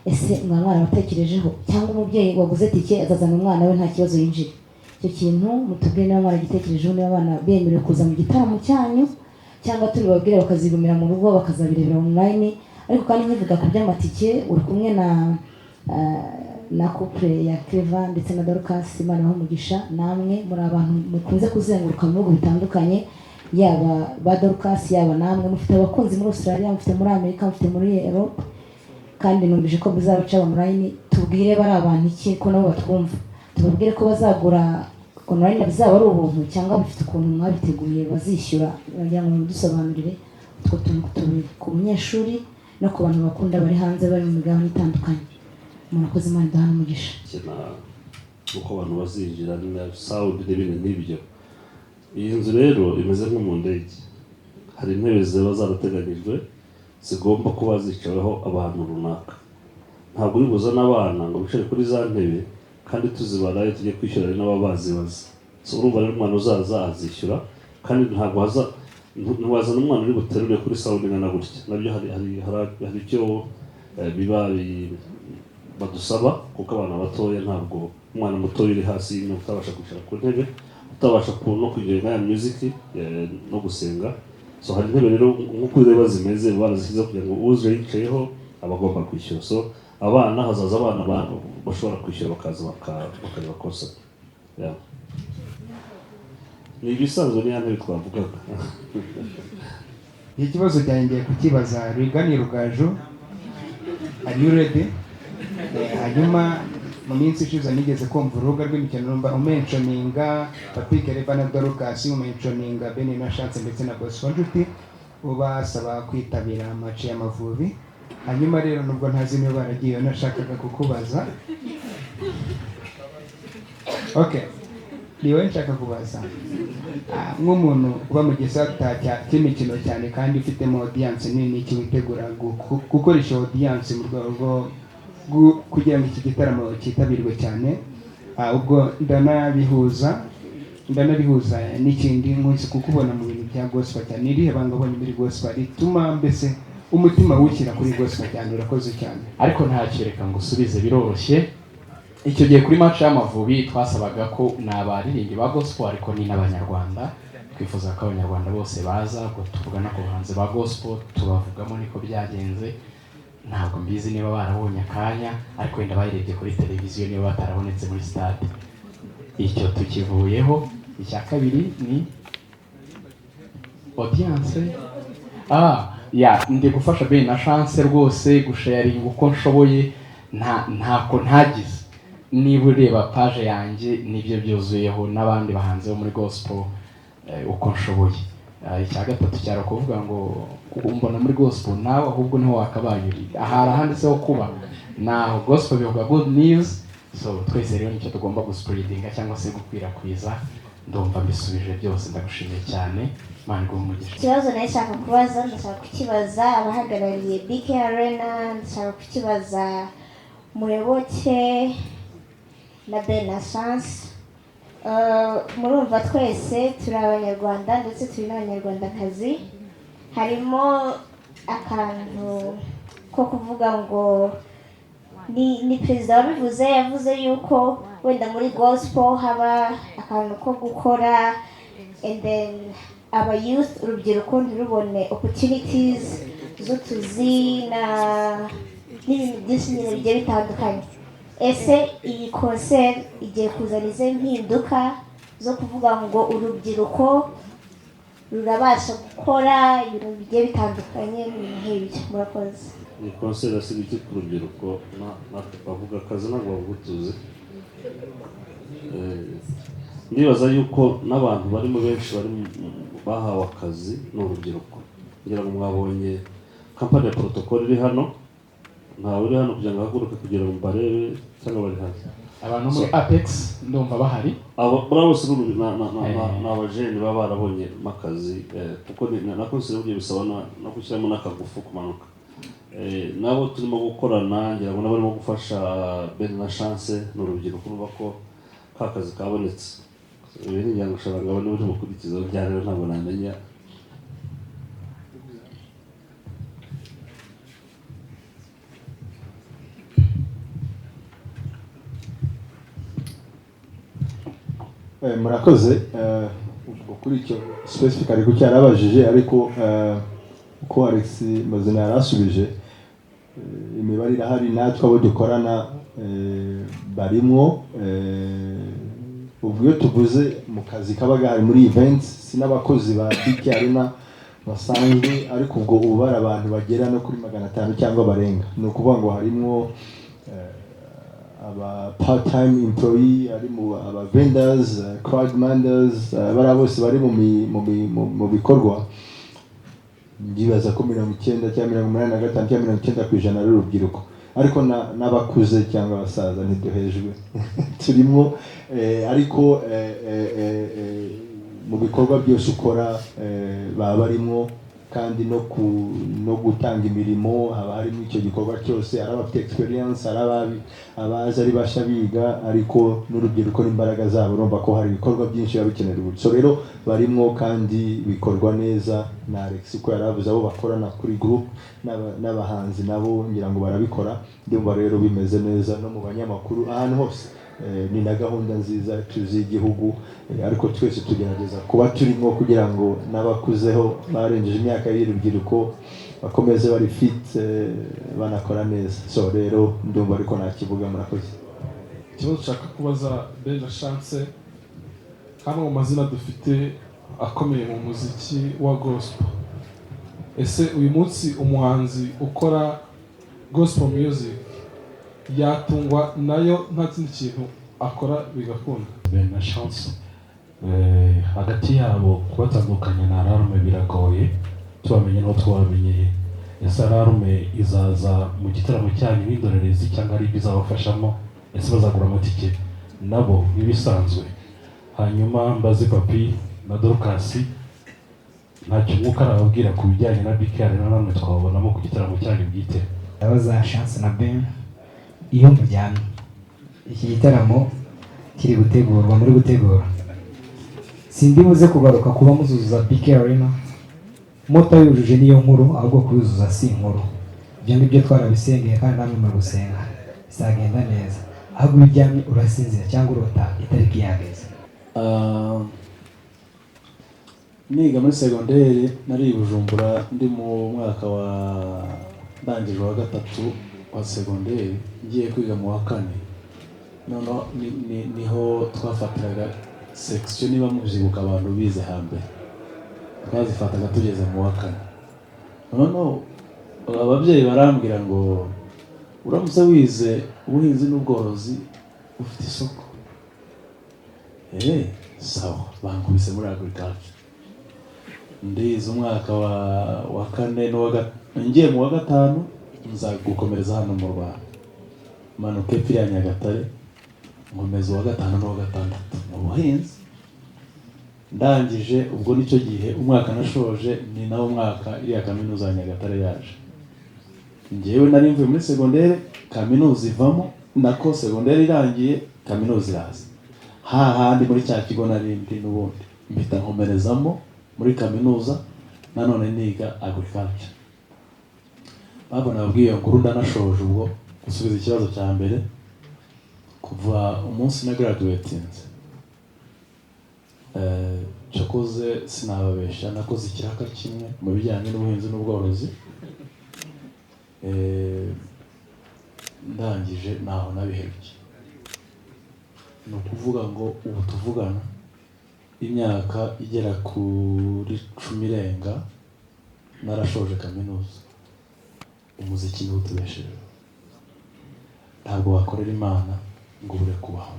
Ese mwaba mwarabatekerejeho, cyangwa umubyeyi waguze tike azazana umwana we nta kibazo yinjira? Icyo kintu mutubwire niba mwaragitekerejeho, niba abana bemerewe kuza mu gitaramo cyanyu, cyangwa tubibabwire bakazigumira mu rugo bakazabirebera online. Ariko kandi nkivuga ku by'amatike, uri kumwe na couple ya Clever ndetse na Dorcas, Imana ibahe umugisha. Namwe muri abantu mukunze kuzenguruka mu bihugu bitandukanye, yaba ba Dorcas yaba namwe mufite abakunzi muri Australia, mufite muri Amerika, mufite muri Europe, kandi numvise ko muzabaca online. Tubwire bari abantu iki ko nabo batwumva, tubabwire ko bazagura online bizaba ari ubuntu, cyangwa bifite ukuntu mwabiteguye bazishyura? Bagira ngo mudusobanurire utwo tuntu tubiri, ku munyeshuri no ku bantu bakunda bari hanze, bari mu migabane itandukanye. Murakoze, Imana iduhane umugisha. Kina uko abantu bazinjira na sound n'ibindi nk'ibyo. Iyi nzu rero imeze nko mu ndege, hari intebe ziba zarateganyijwe zigomba kuba zicaweho abantu runaka. Ntabwo uri buzane abana ngo bicare kuri za ntebe kandi tuzibarayo tujye kwishyura, ari nabo bazibaza. So urumva rero umwana uzaza azishyura, kandi ntabwo haza ntiwazana umwana uri buterure kuri sound ingana gutya. Nabyo hari icyo biba badusaba, kuko abana batoya, ntabwo umwana mutoya uri hasi y'imyaka utabasha kwicara ku ntebe, utabasha no kugenga ya music no gusenga. So hari intebe rero nk'uko ureba zimeze, barazishyizeho kugira ngo uje yicayeho aba agomba kwishyura. So abana, hazaza abana bashobora kwishyura bakaza bakareba concert. Yeah. Ni ibisanzwe, ni ya ntebe twavugaga. Iki kibazo cyanjye ngiye kukibaza Rigani Rugaju. Are you ready? Hanyuma mu minsi ishize nigeze kumva urubuga rw'imikino, numva umentioninga Papi Clever na Dorcas, umentioninga Ben na Chance ndetse na Bosco Nshuti, ubasaba kwitabira match y'Amavubi. Hanyuma rero nubwo ntazi niba baragiye, nashakaga kukubaza. Okay, ni wowe nshaka kubaza. Nk'umuntu uba mu gisata cy'imikino cyane kandi ufitemo audience nini, iki witegura gukoresha audience mu rwego rwo kugira ngo iki gitaramo cyitabirwe cyane? Ubwo ndanabihuza n'ikindi nkunze kukubona mu bintu bya gospel cyane. Ni irihe banga ubonye muri gospel rituma mbese umutima wushyira kuri gospel cyane? Urakoze cyane. Ariko ntacyo, reka ngo usubize, biroroshye. Icyo gihe kuri match y'Amavubi twasabaga ko ni abaririmbyi ba gospel ariko ni n'Abanyarwanda, twifuza ko Abanyarwanda bose baza. Ubwo tuvuga no ku bahanzi ba gospel tubavugamo, niko byagenze. Ntabwo mbizi niba barabonye akanya, ariko wenda bayirebye kuri televiziyo niba batarabonetse muri stade. Icyo tukivuyeho. Icya kabiri ni audience. Ya, ndi gufasha Ben na Chance rwose gusharinga uko nshoboye, ntako ntagize. Niba ureba page yanjye nibyo byuzuyeho, n'abandi bahanzi bo muri gospel, uko nshoboye. Icya gatatu cyari ukuvuga ngo mbona muri gospel nawe ahubwo niho wakabaye uri, ahari ahanditseho kuba naho gospel bivuga good news. So twese rero nicyo tugomba guspreadinga cyangwa se gukwirakwiza. Ndumva mbisubije byose, ndagushimiye cyane, Imana iguhe umugisha. Ikibazo nari nshaka kubaza, ndashaka kukibaza abahagarariye BK Arena, ndashaka kukibaza Muyoboke na Ben na Chance. Murumva twese turi Abanyarwanda ndetse turi n'Abanyarwandakazi. Harimo akantu ko kuvuga ngo ni perezida wabivuze, yavuze yuko wenda muri gospel haba akantu ko gukora and then aba youth, urubyiruko, ntirubone opportunities z'utuzi na n'ibintu byinshi nyine bigiye bitandukanye. Ese iyi concert igiye kuzana izihe mpinduka? zo kuvuga ngo urubyiruko rurabasha gukora ibintu bigiye bitandukanye, ibintu nk'ibyo. Murakoze. Ni concert asiga iki ku rubyiruko? Bavuga akazi, ntabwo bavuga utuzi. Ndibaza yuko n'abantu barimo benshi bari bahawe akazi ni urubyiruko. Ngira ngo mwabonye kampani ya Protocol iri hano, ntawe uri hano kugira ngo ahaguruke kugira ngo mbarebe cyangwa bari hanze. Abantu muri Apex ndumva bahari. Abo muri bose ni abajene baba barabonye akazi, kuko na concert burya bisaba no gushyiramo n'akagufu kumanuka. Nabo turimo gukorana, ngira ngo nabo barimo gufasha Ben na Chance, ni urubyiruko, urumva ko ka kazi kabonetse. Ibi ni ngira ngo ushobora ngo abone uburyo bukurikiza bya rero ntabwo namenya. Murakoze. Ubwo kuri icyo specifically ku cyarabajije, ariko uko Alex Mazina yarasubije, imibare irahari, natwe abo dukorana barimwo. Ubwo iyo tuvuze mu kazi kaba gahari muri events, si n'abakozi ba BK Arena basanzwe, ariko ubwo ubara abantu bagera no kuri 500 cyangwa barenga. Ni ukuvuga ngo harimwo aba part time employee, harimo aba vendors, crowd manders, bariya bose bari mu bikorwa. Ndibaza ko 90 cyangwa 85 cyangwa 90% ari urubyiruko, ariko n'abakuze cyangwa abasaza ntiduhejwe turimo. Ariko mu bikorwa byose ukora baba barimo, kandi no gutanga imirimo haba harimo icyo gikorwa cyose. Ari abafite experience, ari abaza ari basha biga, ariko n'urubyiruko n'imbaraga zabo, urumva ko hari ibikorwa byinshi biba bikenewe ubu. So rero barimo kandi bikorwa neza na Alex uko yaravuze, abo bakorana kuri group n'abahanzi nabo ngira ngo barabikora. Ndumva rero bimeze neza no mu banyamakuru ahantu hose. Ni na gahunda nziza tuzi y'igihugu, ariko twese tugerageza kuba turimo kugira ngo n'abakuzeho barengeje imyaka y'urubyiruko bakomeze bari fit, banakora neza. So rero ndumva ariko nta kivuga. Murakoze. Ikibazo nshaka kubaza Ben na Chance, hano mu mazina dufite akomeye mu muziki wa gospel, ese uyu munsi umuhanzi ukora gospel music yatungwa nayo nta kindi kintu akora bigakunda? Ben na Chance, hagati yabo kubatandukanya na Alarme biragoye, tubamenye n'uwo twabamenyeye. Ese Alarme izaza mu gitaramo cyanyu nk'indorerezi cyangwa ari ibyo izabafashamo? Ese bazagura amatike nabo nk'ibisanzwe? Hanyuma mbaze Papi na Dorcas, ntacyo umwuka arababwira ku bijyanye na BK Arena namwe twababonamo ku gitaramo cyanyu bwite? Ndabaza Chance na Ben, iyo muryamye iki gitaramo kiri gutegurwa, muri gutegura, sindi buze kugaruka kuba muzuzuza BK Arena, mutayujuje niyo nkuru, ahubwo kuyuzuza si inkuru. Ibyo ngibyo twarabisengeye kandi namwe muri gusenga bizagenda neza. Ahubwo iyo uryamye urasinzira cyangwa urota itariki yageze. Niga muri segonderi nari i Bujumbura, ndi mu mwaka wa ndangije wa gatatu wa segonderi, ngiye kwiga mu wa kane. Noneho niho twafatiraga section, niba mubyibuka abantu bize hambere twazifataga tugeze mu wa kane. Noneho ababyeyi barambwira ngo uramutse wize ubuhinzi n'ubworozi ufite isoko. Sawa, bankubise muri agriculture. Ndize umwaka wa kane n'uwa ngiye mu wa gatanu, nza gukomereza hano mu Rwanda, manuka epfo ya Nyagatare, nkomeza uwa gatanu n'uwa gatandatu mu buhinzi. Ndangije ubwo nicyo gihe umwaka nashoje ni nawo mwaka iriya kaminuza ya Nyagatare yaje. Njyewe nari mvuye muri segondere, kaminuza ivamo, nako segondere irangiye kaminuza iraza, hahandi muri cya kigo nari ndi n'ubundi mpita nkomerezamo muri kaminuza, nanone niga agriculture. Babona babwiye ngo ndanashoje ubwo gusubiza ikibazo cya mbere, kuva umunsi na graduatinze, cyakoze sinababesha, nakoze ikiraka kimwe mu bijyanye n'ubuhinzi n'ubworozi. Ndangije naho nabiherukiye. Ni ukuvuga ngo ubu tuvugana Imyaka igera kuri 10 irenga narashoje kaminuza. Umuziki niwo utubeshejeho. Ntabwo wakorera Imana ngo ubure kubaho.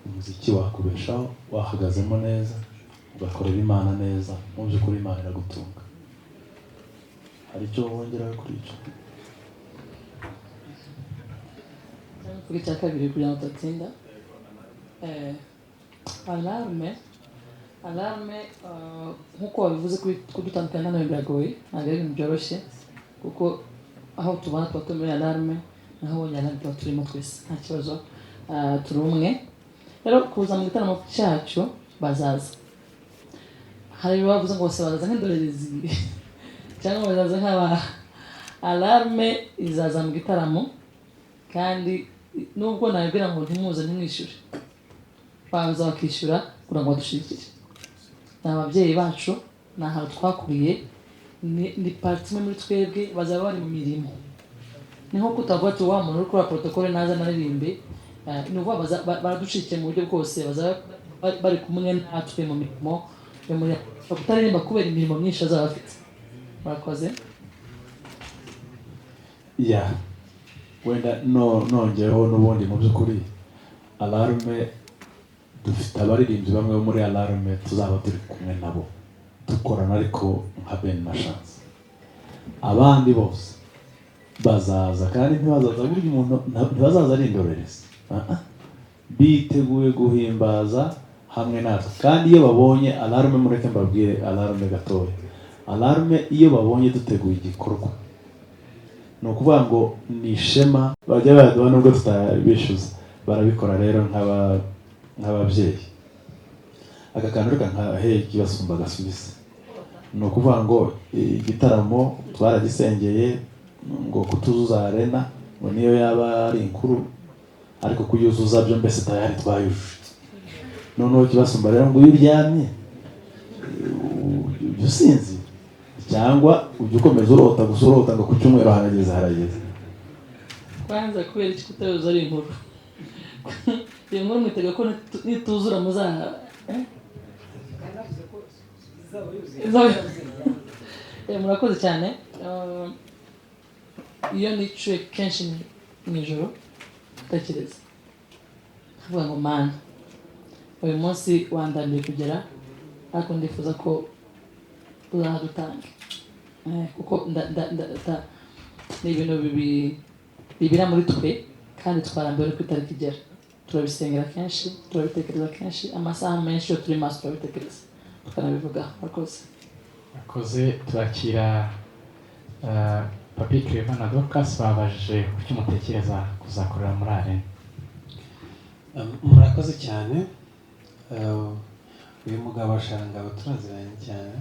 Umuziki wakubeshaho wahagazemo neza, ugakorera Imana neza, mu by'ukuri Imana iragutunga. Hari icyo wongera kuri icyo? Kuri cya kabiri kugira ngo tudatsinda. Alarme nkuko wabivuze kudutandukanya nawe biragoye, ntabwo ari ibintu byoroshye kuko aho tubana tuba turi muri alarme, naho ubonye alarme tuba turimo twese nta kibazo, turi umwe. Rero kuza mu gitaramo cyacu bazaza, hari bavuze ngo bose bazaza nk'indorerezi cyangwa bazaza nk'aba. Alarme izaza mu gitaramo, kandi nubwo nabibwira ngo ntimuze ntimwishyure, baza bakishyura kugira ngo badushyigikire. Ni ababyeyi bacu, ni ahantu twakuriye, ni parti imwe muri twebwe, bazaba bari mu mirimo. Ni nko kutavuga ati wa muntu uri kuri protocole naza naririmbe, ni ukuvuga baradushyigikiye mu buryo bwose, bazaba bari kumwe natwe mu mirimo yo muri kutaririmba kubera imirimo myinshi azaba afite. Murakoze. Ya wenda nongeyeho n'ubundi mu by'ukuri alarme dufite abaririmbyi bamwe bo muri alarme tuzaba turi kumwe nabo dukorana, ariko nka Ben na Chance. Abandi bose bazaza, kandi ntibazaza burya umuntu ntibazaza ari indorerezi, biteguye guhimbaza hamwe natwe. Kandi iyo babonye alarme, mureke mbabwire alarme gatoya, alarme iyo babonye duteguye igikorwa, ni ukuvuga ngo ni ishema bajya baduha nubwo tutabishyuza, barabikora rero nk'ababyeyi. Aka kantu reka nka hey kibasumba gasubize, ni ukuvuga ngo igitaramo twaragisengeye ngo kutuzuza arena ngo niyo yaba ari inkuru, ariko kuyuzuza byo mbese tayari twayujuje. Noneho kibasumba rero ngo iyo uryamye ujya usinzira cyangwa ujya ukomeza urota gusa, urota ngo ku cyumweru harageze harageze. Kwanza kubera iki kutayoza ari inkuru? Iyo nkuru mwitega ko nituzura muzaha. Murakoze cyane. Iyo nicuye kenshi mu ijoro ndatekereza nkavuga ngo Mana, uyu munsi wandambiye kugera, ariko ndifuza ko uzadutange, kuko ni ibintu bibira muri twe kandi twarambiwe no itariki igera. Turabisengera kenshi, turabitekereza kenshi, amasaha menshi yo turi maso turabitekereza tukanabivuga. Murakoze. Murakoze. Turakira Papi Clever na Dorcas babajije kuki mutekereza kuzakorera muri arena. Murakoze cyane. Uyu mugabo Sharangabo turaziranye cyane,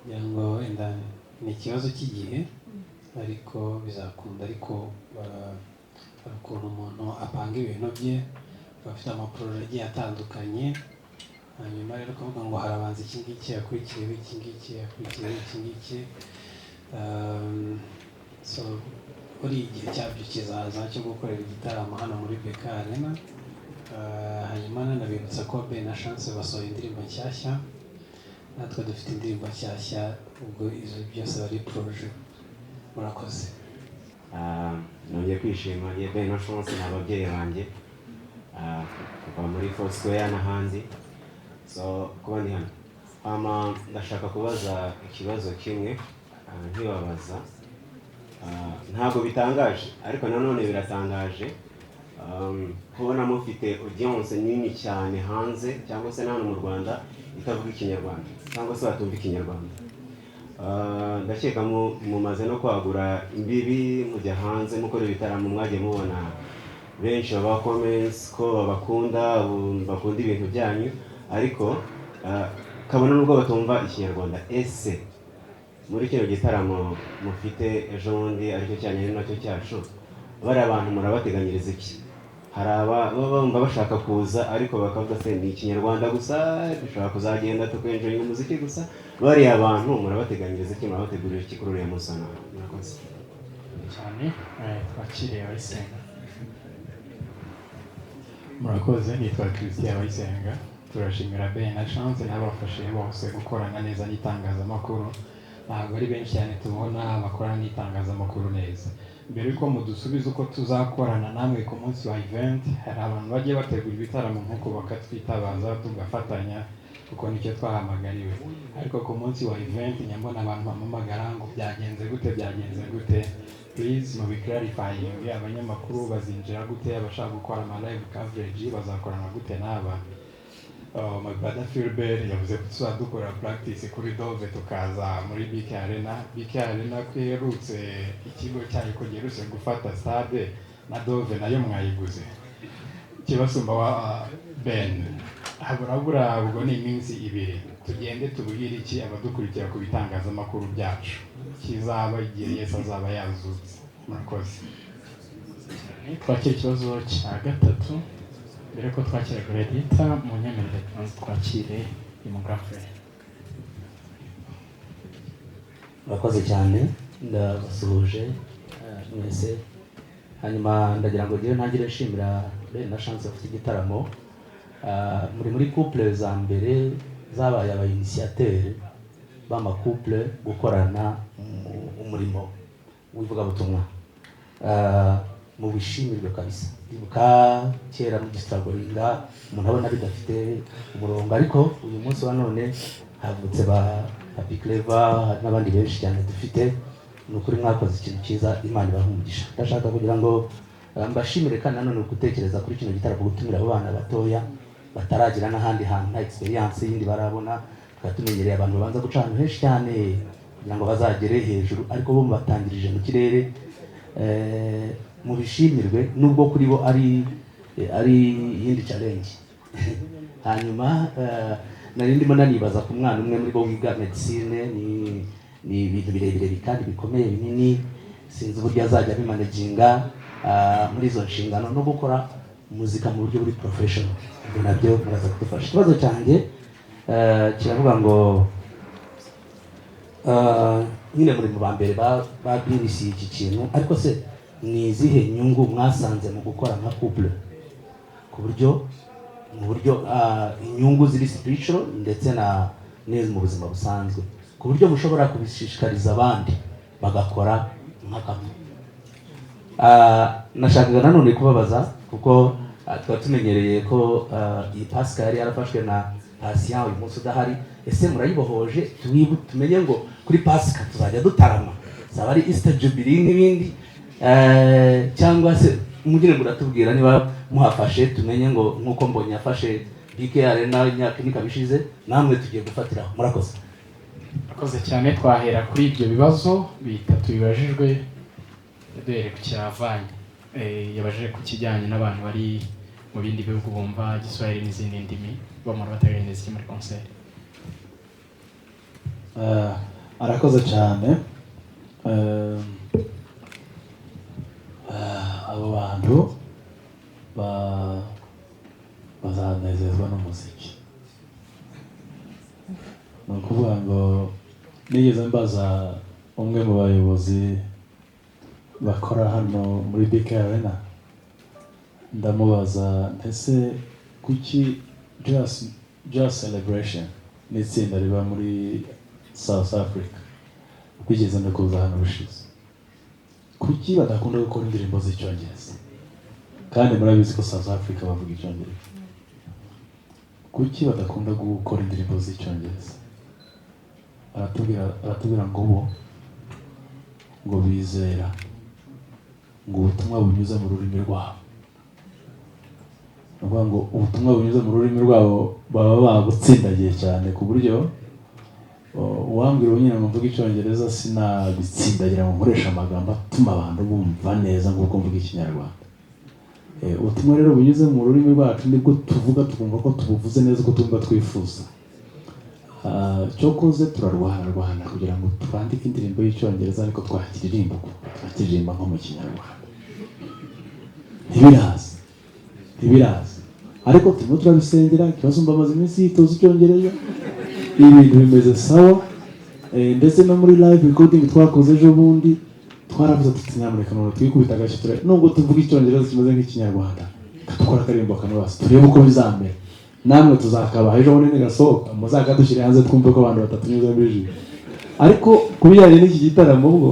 kugira ngo wenda ni ikibazo cy'igihe ariko bizakunda. Ariko hari ukuntu umuntu apanga ibintu bye, bafite amaporoje agiye atandukanye, hanyuma rero kuvuga ngo harabanza iki ngiki yakurikiyeho iki ngiki yakurikiyeho iki ngiki, so buri igihe cyabyo kizaza cyo gukorera igitaramo hano muri BK Arena. Hanyuma nanabibutsa ko Ben na Chance basohoye indirimbo nshyashya, natwe dufite indirimbo nshyashya, ubwo izo byose bari proje. Murakoze. Nongeye kwishima ye Ben na Chance ni ababyeyi banjye kuva muri Foursquare n'ahandi, so kuba ndi hano ama ndashaka kubaza ikibazo kimwe nkibabaza. Ntabwo bitangaje ariko nanone biratangaje kubona mufite audience nini cyane hanze cyangwa se hano mu Rwanda itavuga ikinyarwanda cyangwa se batumva ikinyarwanda. Ndakeka mumaze no kwagura imbibi mujya hanze mukora ibitaramo, mwagiye mubona benshi baba comments ko babakunda, bakunda ibintu byanyu, ariko kabona nubwo batumva ikinyarwanda. Ese muri kino gitaramo mufite ejo bundi aricyo cyanyu nacyo cyacu, bari abantu murabateganyiriza iki? Hari ababa bumva bashaka kuza ariko bakavuga se ni ikinyarwanda gusa, dushobora kuzagenda tukenjoyinga umuziki gusa. Bariya abantu murabateganyiriza iki? Murabategurira iki kuri uriya munsi? Murakoze cyane. Twakiriye Abayisenga. Murakoze. Nitwa Christian Abayisenga. Turashimira Ben na Chance n'abafashije bose gukorana neza n'itangazamakuru. Ntabwo ari benshi cyane tubona bakorana n'itangazamakuru neza. Mbere yuko mudusubiza uko tuzakorana namwe ku munsi wa event, hari abantu bagiye bategura ibitaramo nk'uko bakatwitabaza tugafatanya, kuko nicyo twahamagariwe. Ariko ku munsi wa event nyambona abantu bampamagara ngo byagenze gute, byagenze gute. Please mubiclarifying, abanyamakuru bazinjira gute, abashaka gukora ama live coverage bazakorana gute n'aba? My brother Philbert yavuze ko tuzaba dukora practice kuri Dove, tukaza muri BK Arena. BK Arena ko iherutse, ikigo cyayo ko giherutse gufata stade, na Dove nayo mwayiguze? Kibasumba wa Ben, haburabura ubwo ni iminsi 2, tugende tubwire iki abadukurikira ku bitangazamakuru byacu kizaba igihe Yesu azaba yazutse? Murakoze. Twakira ikibazo cya gatatu. Mbere ko twakira Gladiator, mu nyemerere tubanze twakire Demographe. Murakoze cyane, ndabasuhuje mwese. Hanyuma ndagira ngo ngewe ntangire nshimira Ben na Chance bafite igitaramo. Muri couple za mbere zabaye aba initiateur b'ama couple gukorana umurimo w'ivugabutumwa. Mubishimirwe kabisa. Ndibuka kera mugistrugglinga, umuntu abona bidafite umurongo, ariko uyu munsi wa none havutse ba Happy Clever, hari n'abandi benshi cyane dufite. Ni ukuri mwakoze ikintu cyiza, Imana ibahe umugisha. Ndashaka kugira ngo mbashimire kandi nanone gutekereza kuri kino gitaramo, gutumira abo bana batoya bataragira n'ahandi hantu, nta experience yindi barabona. Tukaba tumenyereye abantu babanza guca ahantu henshi cyane kugira ngo bazagere hejuru, ariko bo mubatangirije mu kirere. Mubishimirwe nubwo kuri bo ari iyindi challenge. Hanyuma nari ndimo nanibaza ku mwana umwe muri bo wiga medicine, ni ibintu birebire kandi bikomeye binini, sinzi uburyo azajya abimanaginga muri izo nshingano no gukora muzika mu buryo buri professional. Ibyo nabyo muraza kudufasha. Ikibazo cyanjye kiravuga ngo nyine muri mu ba mbere babinisiye iki kintu, ariko se ni izihe nyungu mwasanze mu gukora nka couple, ku buryo mu buryo inyungu ziri spiritual ndetse na neza mu buzima busanzwe, ku buryo mushobora kubishishikariza abandi bagakora nka couple? Nashakaga nanone kubabaza kuko twaba tumenyereye ko iyi Pasika yari yarafashwe na Patient, uyu munsi udahari, ese murayibohoje? Tumenye ngo kuri Pasika tuzajya dutarama, zaba ari Easter Jubilee n'ibindi, cyangwa se mugire muratubwira niba muhafashe, tumenye ngo nk'uko Mbonyi yafashe BK Arena imyaka ine ikaba ishize, namwe tugiye gufatiraho. Murakoze. Murakoze cyane. Twahera kuri ibyo bibazo bitatu bibajijwe, duhere ku cyavanye. Yabajije ku kijyanye n'abantu bari mu bindi bihugu bumva Igiswahili n'izindi ndimi, bamara bateganiriza iki muri concert? Arakoze cyane. Abo bantu bazanezezwa n'umuziki. Ni ukuvuga ngo nigeze mbaza umwe mu bayobozi bakora hano muri BK Arena, ndamubaza ese kuki Just Celebration n'itsinda riba muri South Africa bigeze no kuza hano bushize, kuki badakunda gukora indirimbo z'icyongereza? Kandi murabizi ko South Africa bavuga icyongereza. Kuki badakunda gukora indirimbo z'icyongereza? Aratubwira ngo bo ngo bizera ngo ubutumwa bunyuze mu rurimi rwabo. Ni ukuvuga ngo ubutumwa bunyuze mu rurimi rwabo baba bagutsindagiye cyane, ku buryo uwambwira nyine ngo mvuge icyongereza sinabitsindagira ngo nkoreshe amagambo atuma abantu bumva neza nk'uko mvuga ikinyarwanda. Ubutumwa rero bunyuze mu rurimi rwacu nibwo tuvuga tukumva ko tubuvuze neza uko tumva twifuza. Cyokoze turarwana kugira ngo twandike indirimbo y'icyongereza, ariko twakiririmba nko mu kinyarwanda. Ntibiraza, ariko turimo turabisengera. Ikibazo mbamaze iminsi yitoza icyongereza, ibintu bimeze sawa. Ndetse no muri live recording twakoze ejo bundi twaravuze tuti nyamuneka none twikubita agashyi, nubwo tuvuga icyongereza kimeze nk'ikinyarwanda, dukora akaririmbo kamwe basi turebe uko bizamera. Namwe tuzakabaha ejo bundi nigasohoka, muzakadushyire hanze twumve ko abantu batatunyuzamo ijisho. Ariko ku bijyanye n'iki gitaramo ubwo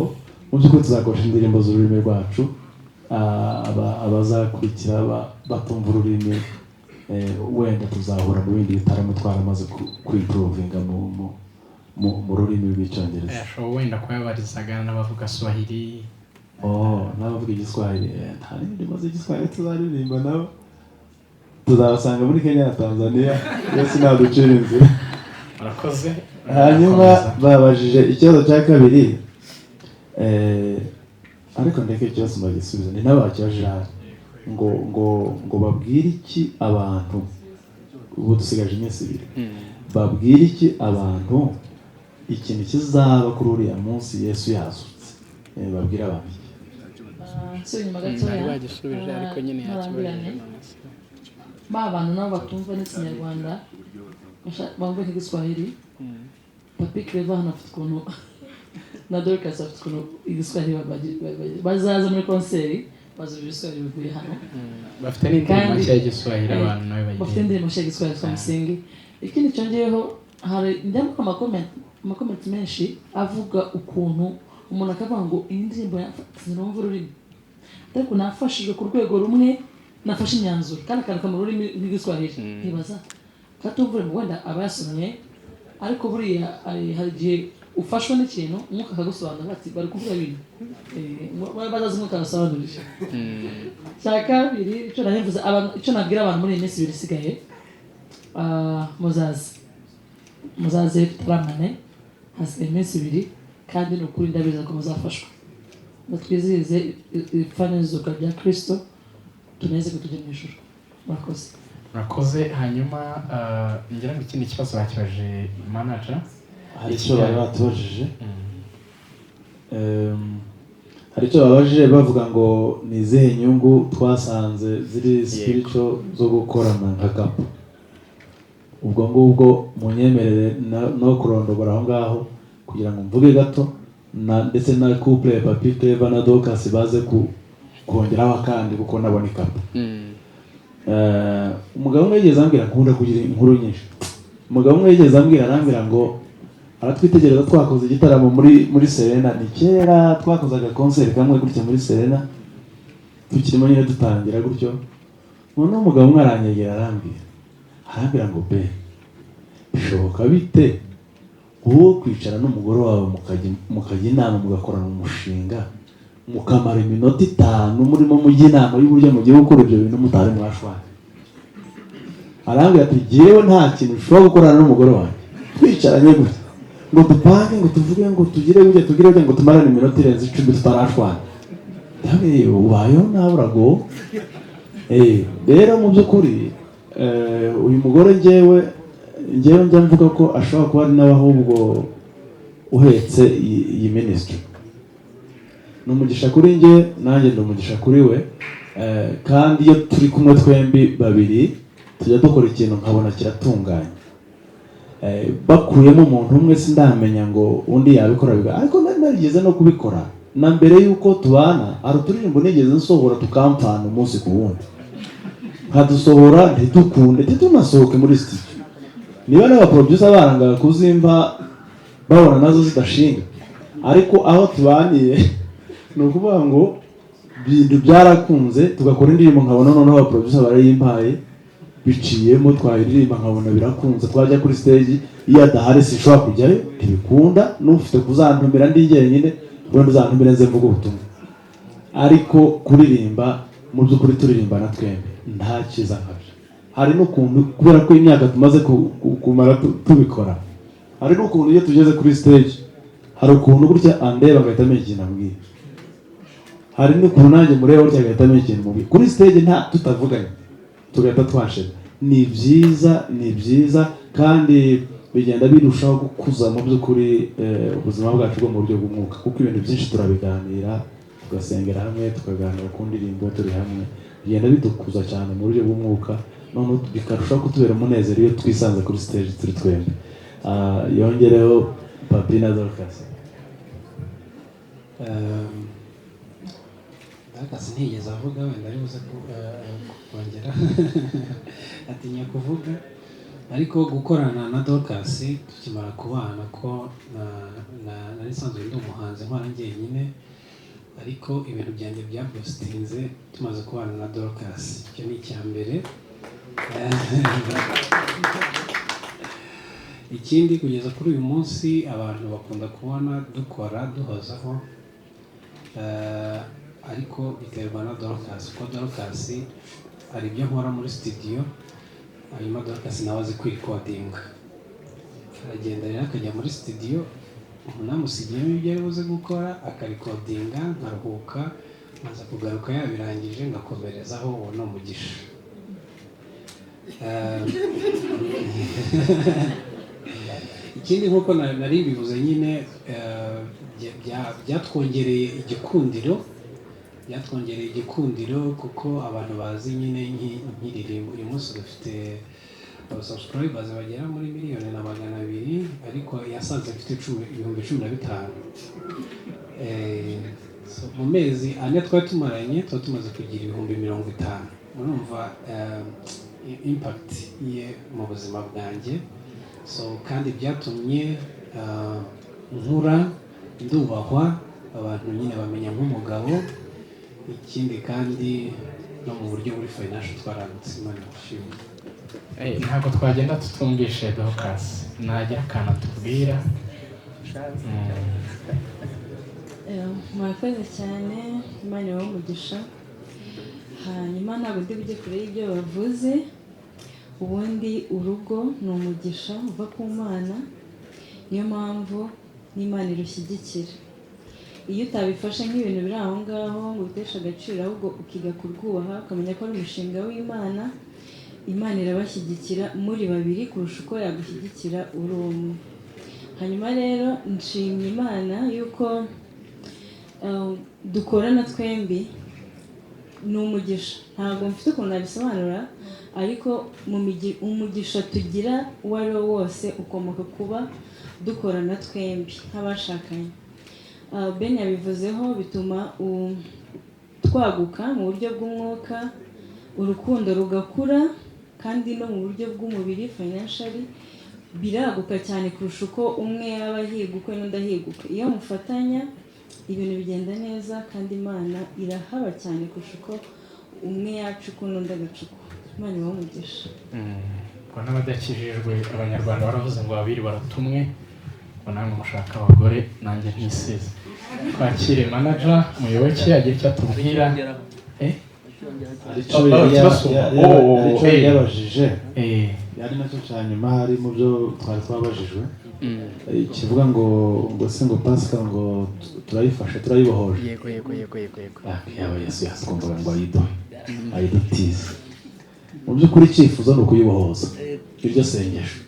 mu by'ukuri tuzakoresha indirimbo z'ururimi rwacu, abazakurikira batumva ururimi, wenda tuzahura mu bindi bitaramo twaramaze kwimprovinga mu rurimi rw'Icyongereza. Ashobora wenda kuba yabarizaga n'abavuga Swahili. Oh, n'abavuga Igiswahili, nta n'indirimbo z'Igiswahili tuzaririmba nabo. Tuzabasanga muri Kenya na Tanzania, Yesu naducira inzira. Murakoze. Hanyuma babajije ikibazo cya kabiri, ariko ndeke ikibazo mbagisubize, ni nabo bakibajije hano ngo babwire iki abantu, ubu dusigaje iminsi 2, babwire iki abantu ikintu kizaba kuri uriya munsi Yesu yazutse, babwire abantu iki? Nsubira inyuma gatoya. Bari bagisubije ariko nyine yakibajije. Ba bantu nabo batumva n'Ikinyarwanda, bumva nk'Igiswahili. Papi Clever hano afite ukuntu na Dorcas afite ukuntu Igiswahili bazaza muri konseri bazumva Igiswahili bivuye hano. Bafite n'indirimbo nshya y'Igiswahili abantu nawe bayirinda. Bafite indirimbo nshya y'Igiswahili yitwa Musingi. Ikindi cyongeyeho, hari njya mbona amakomenti menshi avuga ukuntu umuntu akavuga ngo iyi ndirimbo sinumva ururimi, ariko nafashijwe ku rwego rumwe, nafashe imyanzuro kandi akandika mu rurimi rw'Igiswahili. Nkibaza katumva ururimi wenda aba yasomye, ariko buriya hari igihe ufashwe n'ikintu umwuka akagusobanurira bati bari kuvuga ibintu, bazaza umwuka agasobanurira. Cya kabiri icyo nabivuze, icyo nabwira abantu muri iyi minsi 2 isigaye, muzaze tutaramane, hasigaye iminsi 2 kandi ni ukuri ndabizi ko muzafashwa. Ngo twizihize ipfa n'izuka rya Kristo, tuneze ko tujya mu ijuru. Murakoze. Murakoze. Hanyuma ngira ngo ikindi kibazo bakibaje manager. Hari icyo bari batubajije. Hari icyo babajije bavuga ngo ni izihe nyungu twasanze ziri spiritual zo gukorana nka couple. Ubwo ngubwo munyemerere no kurondogora aho ngaho kugira ngo mvuge gato, ndetse na couple ya Papi Clever na Dorcas baze kongeraho akandi kuko nabona ikapu. Umugabo umwe yigeze ambwira, nkunda kugira inkuru nyinshi. Umugabo umwe yigeze ambwira, arambwira ngo aratwitegereza twakoze igitaramo muri Serena, ni kera twakozaga concert kamwe gutya muri Serena tukirimo nyine dutangira gutyo. Noneho umugabo umwe aranyegera arambwira ngo be bishoboka bite uwo kwicara n'umugore wawe mukajya inama mugakorana umushinga mukamara iminota 5 murimo mujya inama y'uburyo mugiye gukora ibyo bintu mutari mwashwana. Arambwira ati jyewe nta kintu ushobora gukorana n'umugore wanjye twicaranye gutya ngo dupange ngo tuvuge ngo tugire gutya tugire gutya ngo tumarane iminota irenze 10 tutarashwana. Ndabwiye ubayeho nawe uragowe. Rero mu by'ukuri uyu mugore njyewe njya mvuga ko ashobora kuba ari nawe ahubwo uhetse iyi ministry. Ni umugisha kuri njye, nanjye ndi umugisha kuri we, kandi iyo turi kumwe twembi babiri tujya dukora ikintu nkabona kiratunganye. Bakuyemo umuntu umwe sindamenya ngo undi yabikora biga, ariko nari narigeze no kubikora na mbere yuko tubana. Hari uturirimbo nigeze nsohora tukampfana umunsi ku wundi, nkadusohora ntidukunde ntitunasohoke muri studio. Niba n'abaproducer barangaga kuzimva babona nazo zidashinga, ariko aho tubaniye ni ukuvuga ngo ibintu byarakunze, tugakora indirimbo nkabona noneho abaproducer barayimpaye biciyemo, twayiririmba nkabona birakunze, twajya kuri stage iyo adahari sinshobora kujyayo, ntibikunda, n'ufite kuzantumira ndi jyenyine, wenda uzantumire nze mvuge ubutumwa. Ariko kuririmba mu by'ukuri turirimba na twembi nta cyiza nkabyo. Hari n'ukuntu kubera ko imyaka tumaze kumara tubikora, hari n'ukuntu iyo tugeze kuri stage hari ukuntu gutya andeba agahita amenya ikintu ambwiye, hari n'ukuntu nanjye mureba gutya agahita amenya ikintu mubwiye. Kuri stage nta tutavuganye tugahita twashira. Ni byiza, ni byiza kandi bigenda birushaho gukuza mu by'ukuri ubuzima bwacu bwo mu buryo bw'umwuka, kuko ibintu byinshi turabiganira, tugasengera hamwe, tukaganira ku ndirimbo turi hamwe, bigenda bidukuza cyane mu buryo bw'umwuka, noneho bikarushaho kutubera umunezero iyo twisanze kuri stage turi twembi. Yongereho Papi na Dorcas. Dorcas ntiyigeze avuga, wenda ari buze kongera atinya kuvuga. Ariko gukorana na Dorcas, tukimara kubana, ko nari nsanzwe ndi umuhanzi nkora njyenyine, ariko ibintu byanjye byaboostinze tumaze kubana na Dorcas. Icyo ni icya mbere. Ikindi, kugeza kuri uyu munsi abantu bakunda kubona dukora duhozaho, ariko biterwa na Dorcas, kuko Dorcas hari ibyo nkora muri studio, hanyuma Dorcas nawe azi kwirecordinga. Aragenda rero akajya muri studio, umuntu amusigiyemo ibyo ari buze gukora, akarecordinga, nkaruhuka, nkaza kugaruka yabirangije, ngakomerezaho. Uwo ni umugisha. Ikindi, nk'uko nari bivuze nyine, byatwongereye igikundiro kuko abantu bazi nyine nkiririmbo. Uyu munsi dufite abasubscribers bagera muri 1,200,000, ariko yasanze mfite 15,000. So mu mezi 4 twari tumaranye, tuba tumaze kugira 50,000. Murumva impact ye mu buzima bwanjye. So kandi byatumye nkura, ndubahwa, abantu nyine bamenya nk'umugabo. Ikindi kandi, no mu buryo buri financial twaragutse, Imana ishimwe. Ntabwo twagenda tutumvishe Dorcas, nagira akantu atubwira. Murakoze cyane, Imana ibahe umugisha. Hanyuma ntabwo ndi bujye kure y'ibyo bavuze. Ubundi urugo ni umugisha uva ku Mana, niyo mpamvu n'Imana irushyigikira. Iyo utabifashe nk'ibintu biri aho ngaho ngo ubiteshe agaciro, ahubwo ukiga kurwubaha, ukamenya ko ari umushinga w'Imana, Imana irabashyigikira muri babiri kurusha uko yagushyigikira uri umwe. Hanyuma rero nshimye Imana yuko dukorana twembi, ni umugisha. Ntabwo mfite ukuntu nabisobanura, ariko umugisha tugira uwo ari wo wose ukomoka kuba dukorana twembi nk'abashakanye. Ben yabivuzeho, bituma twaguka mu buryo bw'umwuka, urukundo rugakura, kandi no mu buryo bw'umubiri, financially, biraguka cyane kurusha uko umwe yaba ahiga ukwe n'undi ahiga ukwe. Iyo mufatanya ibintu bigenda neza, kandi Imana irahaba cyane kurusha uko umwe yacuka n'undi agacuka. Imana ibahe umugisha. Ubwo n'abadakijijwe, Abanyarwanda baravuze ngo babiri baratumwe, ngo namwe mushaka abagore, nanjye ntisize. Twakire manager Muyoboke agira icyo atubwira. Hari icyo Oh, kibasumba. Oh, hari icyo yari yabajije, ari nacyo cya nyuma hari mu byo twari twabajijwe, kivuga ngo se ngo Pasika ngo turayifashe, turayibohoje? Yego. Ah, yaba Yesu yatwumvaga ngo ayiduhe, ayidutize. Mu by'ukuri icyifuzo ni ukuyibohoza, iryo sengesho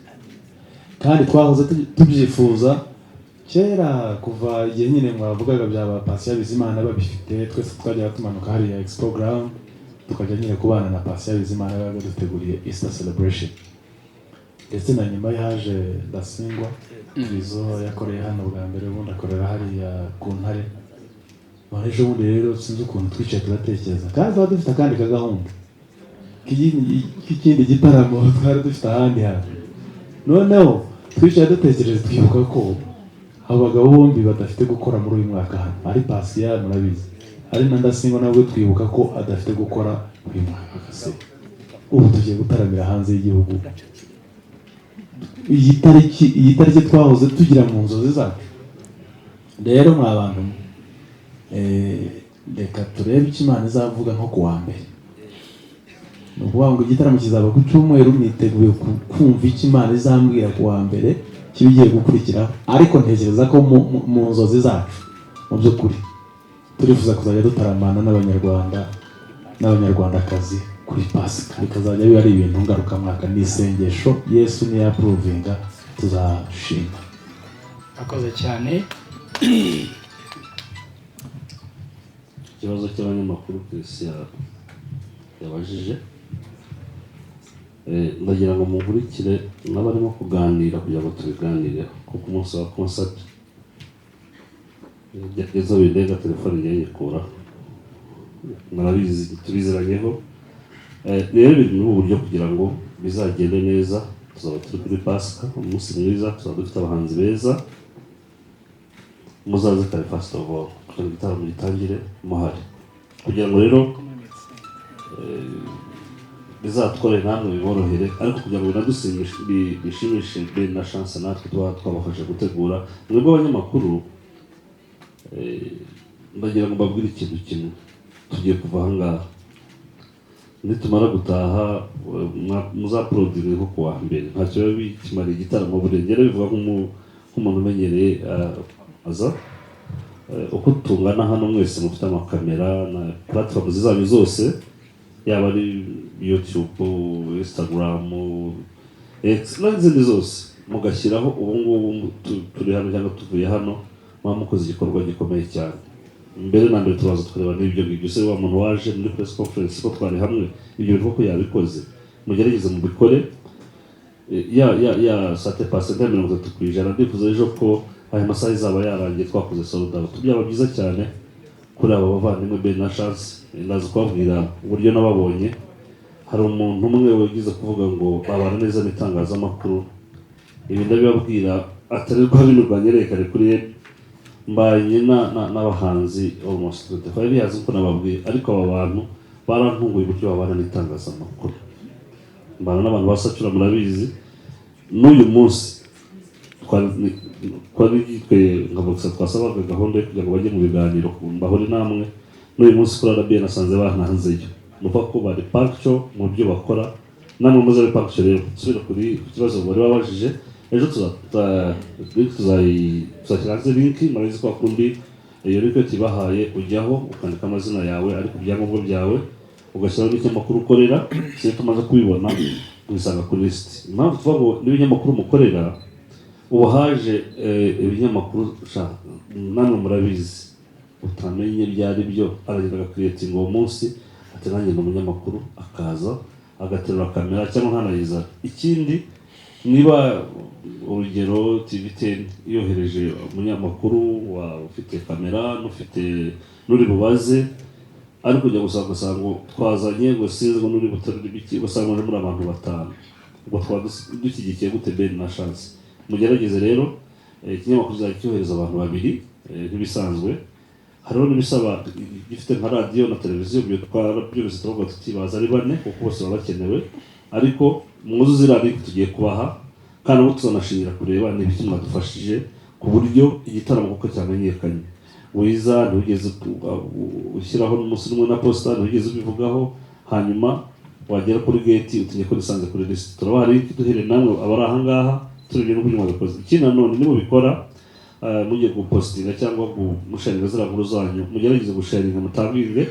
kandi twahoze tubyifuza kera, kuva igihe nyine mwavugaga bya ba Patient Bizimana babifite. Twese twajyaga tumanuka hariya Expo Ground, tukajya nyine kubana na Patient Bizimana, babaga duteguriye Easter celebration. Ndetse na nyuma yaje Ndasingwa izo yakoreye hano bwa mbere, ubundi akorera hariya ku Ntare. None ejo bundi rero sinzi ukuntu twicaye turatekereza, kandi tuba dufite akandi kagahunda k'ikindi gitaramo twari dufite ahandi hantu. Noneho twicaye dutekereza, twibuka ko abo bagabo bombi badafite gukora muri uyu mwaka hano, ari Patient murabizi, ari na Ndasingwa nabwo twibuka ko adafite gukora uyu mwaka. Se ubu tugiye gutaramira hanze y'igihugu, iyi tariki twahoze tugira mu nzozi zacu. Rero mwa bantu mwe, reka turebe icyo Imana izavuga nko ku wa mbere. Ni ukuvuga ngo igitaramo kizaba ku cyumweru, niteguye kumva icyo Imana izambwira ku wa mbere kiba igiye gukurikiraho. Ariko ntekereza ko mu nzozi zacu, mu by'ukuri turifuza kuzajya dutaramana n'Abanyarwanda n'Abanyarwandakazi kuri Pasika, bikazajya biba ari ibintu ngarukamwaka. Ni isengesho, Yesu niyapprovinga tuzashima. Akoze cyane. Ikibazo cy'abanyamakuru Christian yabajije, ndagira ngo munkurikire n'abarimo kuganira kugira ngo tubiganireho, kuko umunsi wa concert byageze bindenga, telefone ngiye nyikuraho, murabizi tubiziranyeho. Rero biri muri ubu buryo kugira ngo bizagende neza. Tuzaba turi kuri Pasika, umunsi mwiza, tuzaba dufite abahanzi beza. Muzaze kare first of all, kugira ngo igitaramo gitangire muhari, kugira ngo rero bizatwore namwe biborohere, ariko kugira ngo binadushimishe, bishimishe Ben na Chance, natwe tuba twabafasha gutegura. Mwebwe abanyamakuru, ndagira ngo mbabwire ikintu kimwe. Tugiye kuva aha ngaha, nitumara gutaha muzaporodinge nko kuwa mbere, ntacyo biba bikimara igitaramo. Burengera bivuga nk'umuntu umenyereye aza. Uko tungana hano mwese mufite amakamera na platform zanyu zose, yaba ari YouTube, Instagram, X n'izindi zose, mugashyiraho ubu ngubu turi hano cyangwa tuvuye hano, muba mukoze igikorwa gikomeye cyane. Mbere na mbere tubaza tukareba n'ibyo ngibyo: se wa muntu waje muri press conference ko twari hamwe, ibyo bintu koko yabikoze? Mugerageze mubikore. Ya sate pasente ya 30%, ndifuza ejo ko aya masaha izaba yarangiye twakoze sold out. Byaba byiza cyane kuri aba bavandimwe Ben na Chance. Ndaza kubabwira uburyo nababonye. Hari umuntu umwe wagize kuvuga ngo babana neza n'itangazamakuru. Ibi ndabibabwira atari rwa bintu rwanyerekane kuri ye. Mbanye n'abahanzi almost 25 years nkuko nababwiye, ariko aba bantu barantunguye uburyo babana n'itangazamakuru. Mbana n'abantu basacura, murabizi. N'uyu munsi twari twe nka Voxa twasabaga gahunda yo kugira ngo bajye mu biganiro bahure namwe. N'uyu munsi kuri RBA nasanze bantanzeyo. Ni ukuvuga ko bari punctual mu byo bakora, namwe muzabe punctual. Rero nsubira kuri ku kibazo wari wabajije, ejo link tuzashyira hanze. Link murabizi ko kundi iyo link iyo tuyibahaye, ujyaho ukandika amazina yawe, ariko ibyangombwa byawe ugashyiraho n'ikinyamakuru ukorera. Si tumaze kubibona wisanga kuri lisiti. Impamvu tuvuga ngo n'ibinyamakuru mukorera, ubu haje ibinyamakuru sha, namwe murabizi, utamenye ibyo ari byo, aragenda agakiriyetinga uwo munsi ati nanjye ni umunyamakuru, akaza agaterura kamera cyangwa ntanayizana. Ikindi, niba urugero TV10 yohereje umunyamakuru wa ufite kamera n'ufite n'uri bubaze, ariko ujya gusanga ugasanga ngo twazanye ngo sinzi ngo n'uri buterure ibiki, ugasanga muje muri abantu batanu, ubwo twaba dushyigikiye gute Ben na Chance? Mugerageze rero, ikinyamakuru kizajya cyohereza abantu babiri nk'ibisanzwe. Hariho n'ibisaba gifite nka radiyo na televiziyo, ibyo twarabyumvise, turavuga tuti baza ari bane kuko bose baba bakenewe. Ariko mwuzuze iriya link tugiye kubaha, kandi ubu tuzanashingira kureba ni ibiki mwadufashije ku buryo igitaramo kuko cyamenyekanye. Wiza ntiwigeze ushyiraho n'umunsi n'umwe na posita, ntiwigeze ubivugaho, hanyuma wagera kuri gate utinya ko nisanze kuri lisiti. Turabaha link duhereye namwe abari aha ngaha, turebye n'uburyo mwabikoze. Ikindi nanone, nimubikora mugiye gupositinga cyangwa gusharinga ziriya nkuru zanyu, mugerageze gusharinga mutabwire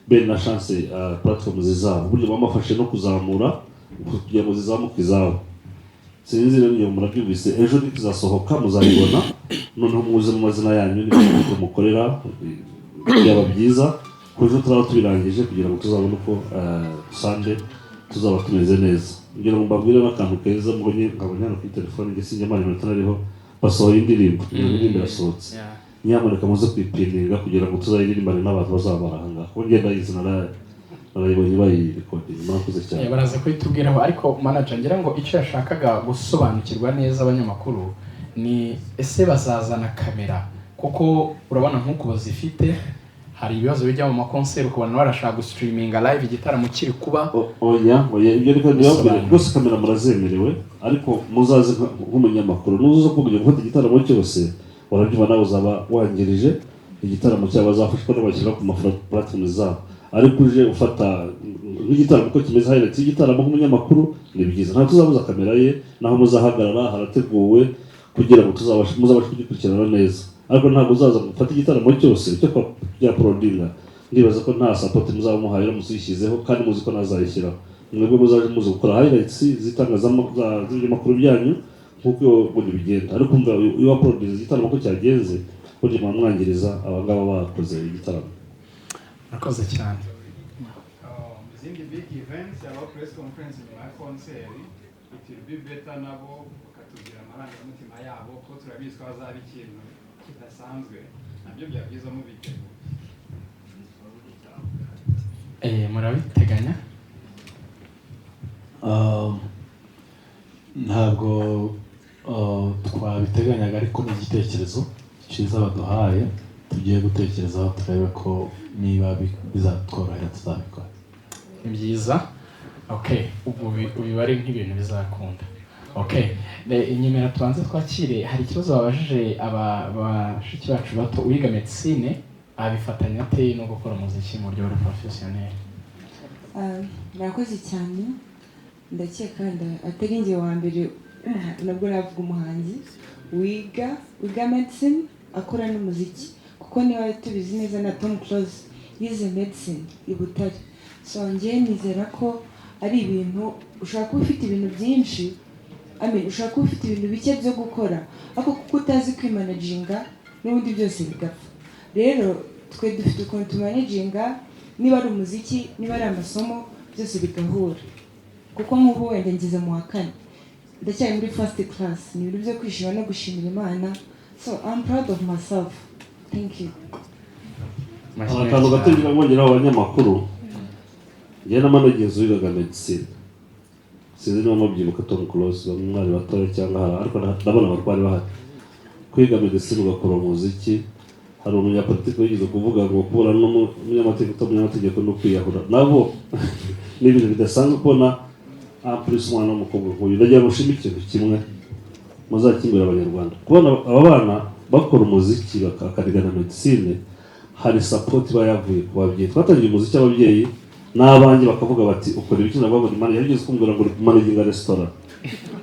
Ben na Chance platforms zabo, uburyo bamafashe no kuzamura kugira ngo zizamuke izabo. Sinzi rero ngira ngo murabyumvise. Ejo nikizasohoka muzabibona, noneho muze mu mazina yanyu n'ibyo mukorera. Byaba byiza ku ejo turaba tubirangije kugira ngo tuzabone uko Sunday tuzaba tumeze neza. Ngira ngo mbabwire n'akantu keza mbonye, nkabonye hano kuri telefone, njye sinjya mara iminota nariho, basohoye indirimbo. Iyo ndirimbo irasohotse, nyamuneka muze kuyipininga kugira ngo tuzayiririmbane n'abantu bazaba bari aha ngaha, kuko ngenda ndayizi, narayibonye bayirekodinga. Murakoze cyane. Baraza kubitubwiraho, ariko manager, ngira ngo icyo yashakaga gusobanukirwa neza abanyamakuru ni ese bazazana kamera? Kuko urabona nk'uko bazifite, hari ibibazo bijya mu makonseri, ukabona barashaka gusitiriminga live igitaramo kiri kuba. Oya, oya, ibyo reka ntibabwire rwose. Kamera murazemerewe, ariko muzaze nk'umunyamakuru. Nuza kujya gufata igitaramo cyose, urabyumva nawe uzaba wangirije igitaramo cyabo, bazafashwa n'abashyira ku ma platform zabo. Ariko uje ufata nk'igitaramo uko kimeze, highlights y'igitaramo nk'umunyamakuru, ni byiza. Ntabwo tuzabuza kamera ye, naho muzahagarara harateguwe kugira ngo muzabashe kugikurikirana neza. Ariko ntabwo uzaza ngo ufate igitaramo cyose cyo kwa bya porodinga. Ndibaza ko nta support muzaba muhaye uramutse uyishyizeho kandi muzi ko ntazayishyiraho. Mwebwe muzaje muzi gukora highlights z'ibinyamakuru byanyu nk'uko ubundi bigenda. Ariko umva, iyo waporodinze igitaramo ko cyagenze, burya muba mwangiriza abangaba bakoze igitaramo. Murakoze cyane. Izindi big events habaho press conference nyuma ya concert. It will be better nabo bakatubwira amarangamutima yabo, ko turabizi ko hazaba ikintu kidasanzwe. Nabyo byaba byiza mubiteguye. Murabiteganya? Ntabwo twabiteganyaga, ariko ni igitekerezo cyiza baduhaye, tugiye gutekerezaho turebe ko niba bizatworohera tuzabikora. Ni byiza. Okay, ubwo ubibare nk'ibintu bizakunda. Okay, inyemera tubanze twakire. Hari ikibazo babajije aba bashiki bacu bato: uwiga medicine abifatanya ate no gukora umuziki mu buryo buri professionnel? Murakoze cyane. Ndakeka wenda atari njye wa mbere nabwo navuga umuhanzi wiga medicine akora n'umuziki, kuko niba tubizi neza na Tom Close yize medicine i Butare. So njye nizera ko ari ibintu ushobora kuba ufite ibintu byinshi, I mean, ushobora kuba ufite ibintu bike byo gukora, ariko kuko utazi kwimanaginga n'ubundi byose bigapfa. Rero twe dufite ukuntu tumanaginga, niba ari umuziki, niba ari amasomo, byose bigahura, kuko nk'ubu wenda ngeze mu wa kane, ndacyari muri first class. Ni ibintu byo kwishima no gushimira Imana. So I'm proud of myself. Thank you. Hari akantu gato ngira ngongeraho abanyamakuru. Njye na managenzi wigaga medicine, sinzi niba mubyibuka Tom Close, bamwe mwari batoya cyangwa hari, ariko ndabona abarwari bahari. Kwiga medicine ugakora umuziki, hari umunyapolitiki wigeze kuvuga ngo kubura n'umunyamategeko utamunyamategeko no kwiyahura, nabo ni ibintu bidasanzwe kubona plus umwana w'umukobwa nk'uyu. Ndagira ngo nshime ikintu kimwe muzakingurira Abanyarwanda: kubona aba bana bakora umuziki bakaniga na medicine, hari support iba yavuye ku babyeyi. Twatangiye umuziki, ababyeyi n'abanjye bakavuga bati: "Ukora ibiki?" Navuga ngo ni manager. Yarigeze kumbwira ngo uri managinga restaurant.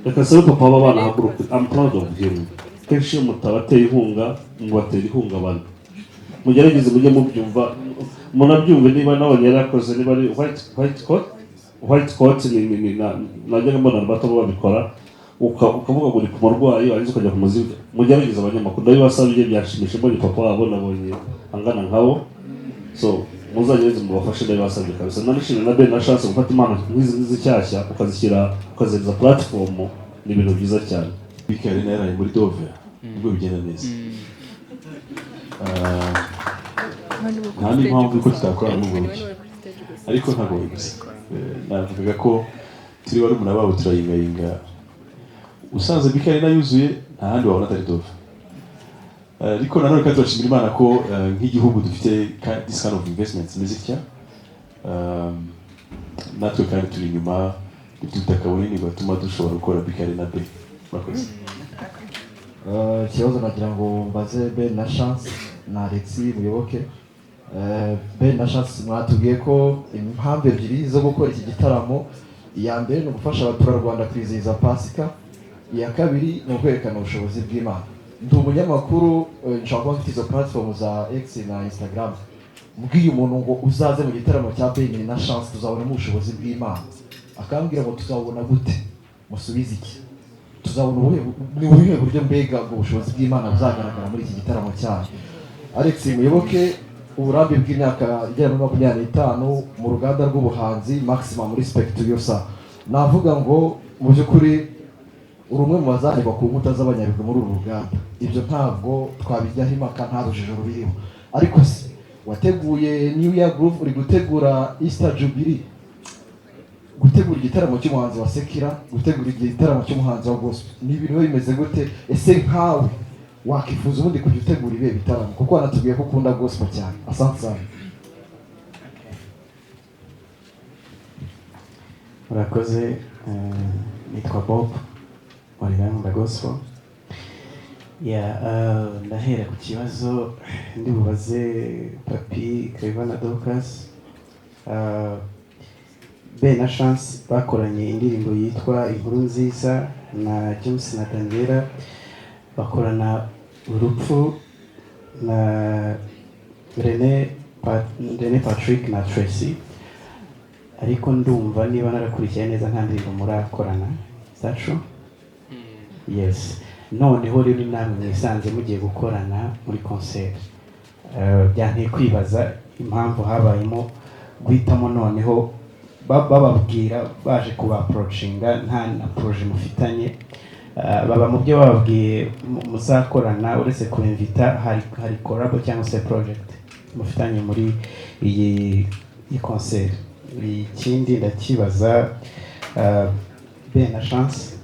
Reka sabe papa w'aba bana ahaguruke. I'm proud of him. Kenshi iyo mutabateye inkunga, mubatera ihungabana. Mugerageze mujye mubyumva, munabyumve. Niba nabonye yarakoze, niba ari white coat, ni najyaga mbona bato babikora, ukavuga ngo uri ku murwayi, warangiza ukajya ku muziki. Mugerageze abanyamakuru, ndabibasabye. Byashimisha mbonye papa wabo, nabonye angana nkabo. So muzagereze mubafashe, ndabibasabye kabisa. Nanishimye na Ben na Chance. Gufata impano nk'izi ngizi nshyashya ukazishyira, ukazihereza platform, ni ibintu byiza cyane. BK Arena yaraye muri Dove nibwo bigenda neza. Nta n'impamvu yuko tutakora muri ubwo buryo, ariko ntabwo gusa. Navugaga ko turi barumuna babo, turayingayinga. Usanze BK Arena yuzuye, nta handi wabona atari Dove. Ariko nanone kandi turashimira Imana ko nk'igihugu dufite this kind of investments zimeze zitya. Natwe kandi turi inyuma, dufite ubutaka bunini bwatuma dushobora gukora BK Arena B. Murakoze. Ikibazo nagira ngo mbaze Ben na Chance na Alexis Muyoboke. Ben na Chance, mwatubwiye ko impamvu ebyiri zo gukora iki gitaramo: iya mbere ni ugufasha abaturarwanda kwizihiza Pasika, iya kabiri ni ukwerekana ubushobozi bw'Imana. Ndi umunyamakuru, nshobora kuba mfite izo platform za X na Instagram. Mbwiye umuntu ngo uzaze mu gitaramo cya Ben na Chance tuzabonamo ubushobozi bw'Imana, akambwira ngo tuzabona gute? Musubize iki? Tuzabona ubuhe, ni ubuhe buryo mbega ubwo bushobozi bw'Imana buzagaragara muri iki gitaramo cyanyu? Alex Muyoboke, uburambe bw'imyaka igera muri 25 mu ruganda rw'ubuhanzi, maximum respect to you, sir. Navuga ngo mu by'ukuri uri umwe mu bazandikwa ku nkuta z'abanyabigwi muri uru ruganda, ibyo ntabwo twabijyaho impaka, nta rujijo rubiriho. Ariko se wateguye New Year Groove, uri gutegura Easter Jubilee, gutegura igitaramo cy'umuhanzi wa secular, gutegura igitaramo cy'umuhanzi wa gospel, ni ibintu biba bimeze gute? Ese nkawe wakifuza ubundi kujya utegura ibihe bitaramo, kuko wanatubwiye ko ukunda gospel cyane? Asante sana. Murakoze. Nitwa Bob Nkunda gospel. Yeah, ndahera ku kibazo ndi bubaze Papi Clever na Dorcas. Ben na Chance bakoranye indirimbo yitwa Inkuru Nziza na James na Daniela, bakorana Urupfu na Rene Patrick na Tracy, ariko ndumva niba narakurikiye neza nta ndirimbo murakorana. Is that true? Yes. Noneho rero namwe mwisanze mugiye gukorana muri concert. Byanteye kwibaza impamvu habayemo guhitamo noneho bababwira baje kuba approachinga nta na projet mufitanye. Baba mu byo bababwiye muzakorana, uretse kubinvita, hari collab cyangwa se project mufitanye muri iyi concert? Ikindi ndakibaza Ben na Chance.